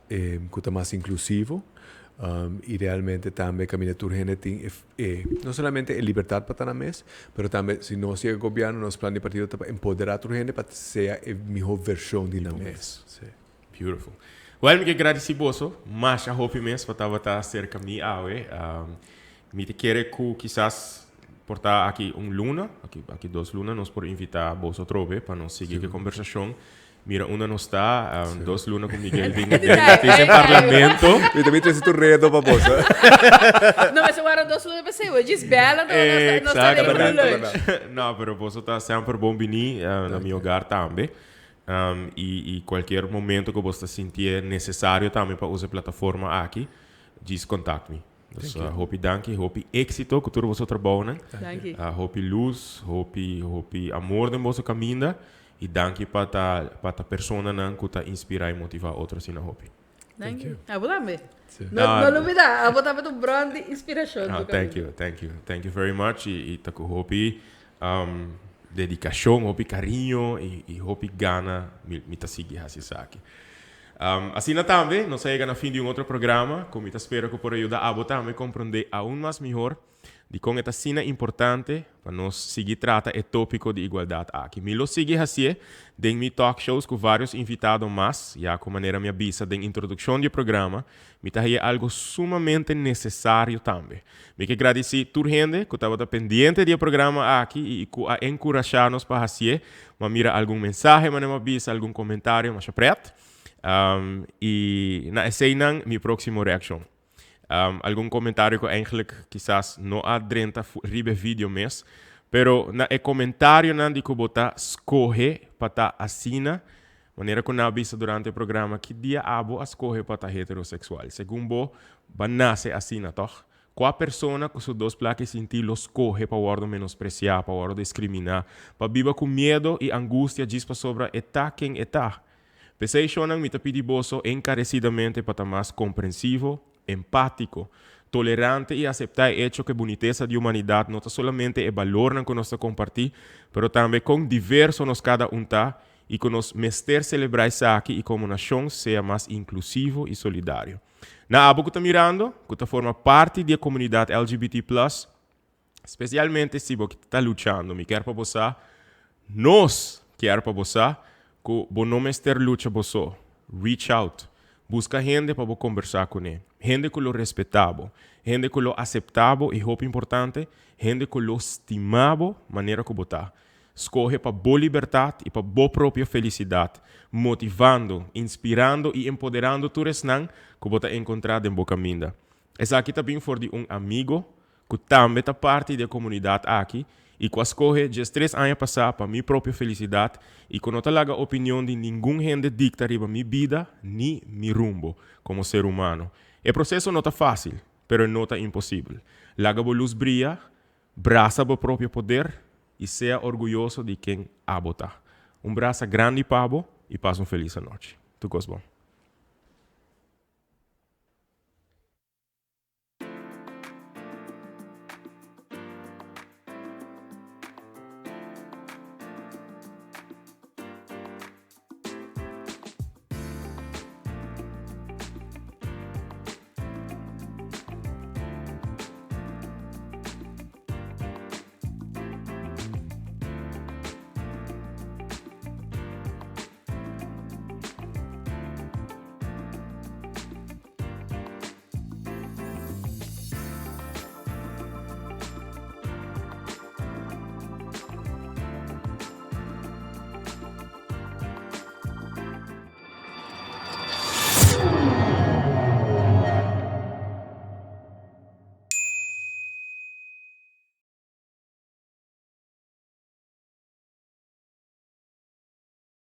ku ta mas inklusivo i realmente tambe kaminda tur hende tin e no solamente e libertat pa ta nan mes, pero tambe si nos yega gobièrnu nos plan di partido ta pa empoderá tur hende pa sea e mihó vershon di nan mes. Beautiful. Well, mi ke gradisí boso masha hopi mes pa tabata serka mi awe. Mi ta kere ku kisas por ta aki un luna, aki aki dos luna nos por invitá boso atrobe pa nos sigui ku e kombersashon. Mira unda nos ta, dos luna ku Miguel den den parlamento. Mi tambe trese tur reto pa boso. No mester warda dos luna p'esei, we djis bèl anto nos ta ready pa lunch. No, pero boso ta semper bon bini na mi hogar tambe. I cualkier momento cu bo ta sintié necesario tambe pa usa e plataforma aki, djis contact mi. Dus hopi danki, hopi éxito cu tur boso trabounan. Danki. Hopi luz, hopi hopi amor den boso caminda y danki pa ta pa ta personanan cu ta inspira y motiva otro asina hopi. Danki. Abo tambe. No no lubida, abo tambe ta un bron di inspiracion. Ah, thank you, thank you. Thank you very much y ta cu hopi dedicacion, hopi cariño y hopi gana mi ta sigui haci esaki. Asina tambe nos a yega na fin di un otro programa cu mi ta spera cu por a yuda abo tambe comprende aun mas mihor Dikon e ta asina importante pa nos sigui trata e tópiko di igualdat aki? Mi lo sigui hasié den mi talk shows ku vários invitado mas, ya ku manera mi a bisa den introdukshon di e programa, mi ta haye algu sumamente nesesario tambe. Mi ke gradisí tur hende ku tabata pendiente di e programa aki i ku a enkurashá nos pa hasié. Mi a mira algun mensahe manera mi a bisa, algun komentario masha prèt. I na eseinan mi próksimo reakshon. Algun comentario cu eigenlijk kisas no a drenta riba e video mes, pero na e comentarionan di cu bo ta scoge pa ta asina, manera cu nan a bisa durante e programa, ki dia abo a scoge pa ta heterosexual? Segun bo, ba nace asina, toch? Cua persona cu su dos plaki sinti lo scoge pa wordo menosprecia, pa wordo discrimina, pa biba cu miedo y angustia djis pasobra e ta ken e ta? P'esei shonnan mi ta pidi boso enkaresidamente pa ta mas komprensivo, empátiko, tolerante i aseptá e echo ku e bunitesa di humanidat no ta solamente e balornan ku nos ta kompartí, pero tambe kon diverso nos kada un ta i ku nos mester selebrá esaki i komo nashon sea mas inklusivo i solidario. Na abo ku ta mirando, ku ta forma parti di e komunidat LGBT plus, Spesialmente si bo ta luchando, mi kier pa bo sa, nos kier pa bo sa, ku bo no mester lucha bo so. Reach out. Busca hende pa bo combersa cune. Hende cu lo respeta bo. Hende cu lo acepta bo y hopi importante, hende cu lo stima bo manera cu bo ta. Scoge pa bo libertad y pa bo propio felicidad, motivando, inspirando y empoderando tur esnan cu bo ta encontra den bo caminda. Esaki ta bin for di un amigo cu tambe ta parti di e comunidad aki y cu a scoge 13 aña pasa pa mi propio felicidad y cu no ta laga opinion di ningun hende dicta riba mi bida ni mi rumbo como ser humano. E proceso no ta facil, pero no ta imposibel. Laga bo luz briya, brasa bo propio poder y sea orguyoso di ken abo ta. Un brasa grandi pa bo y pasa un feliz anochi. Tur cos bon.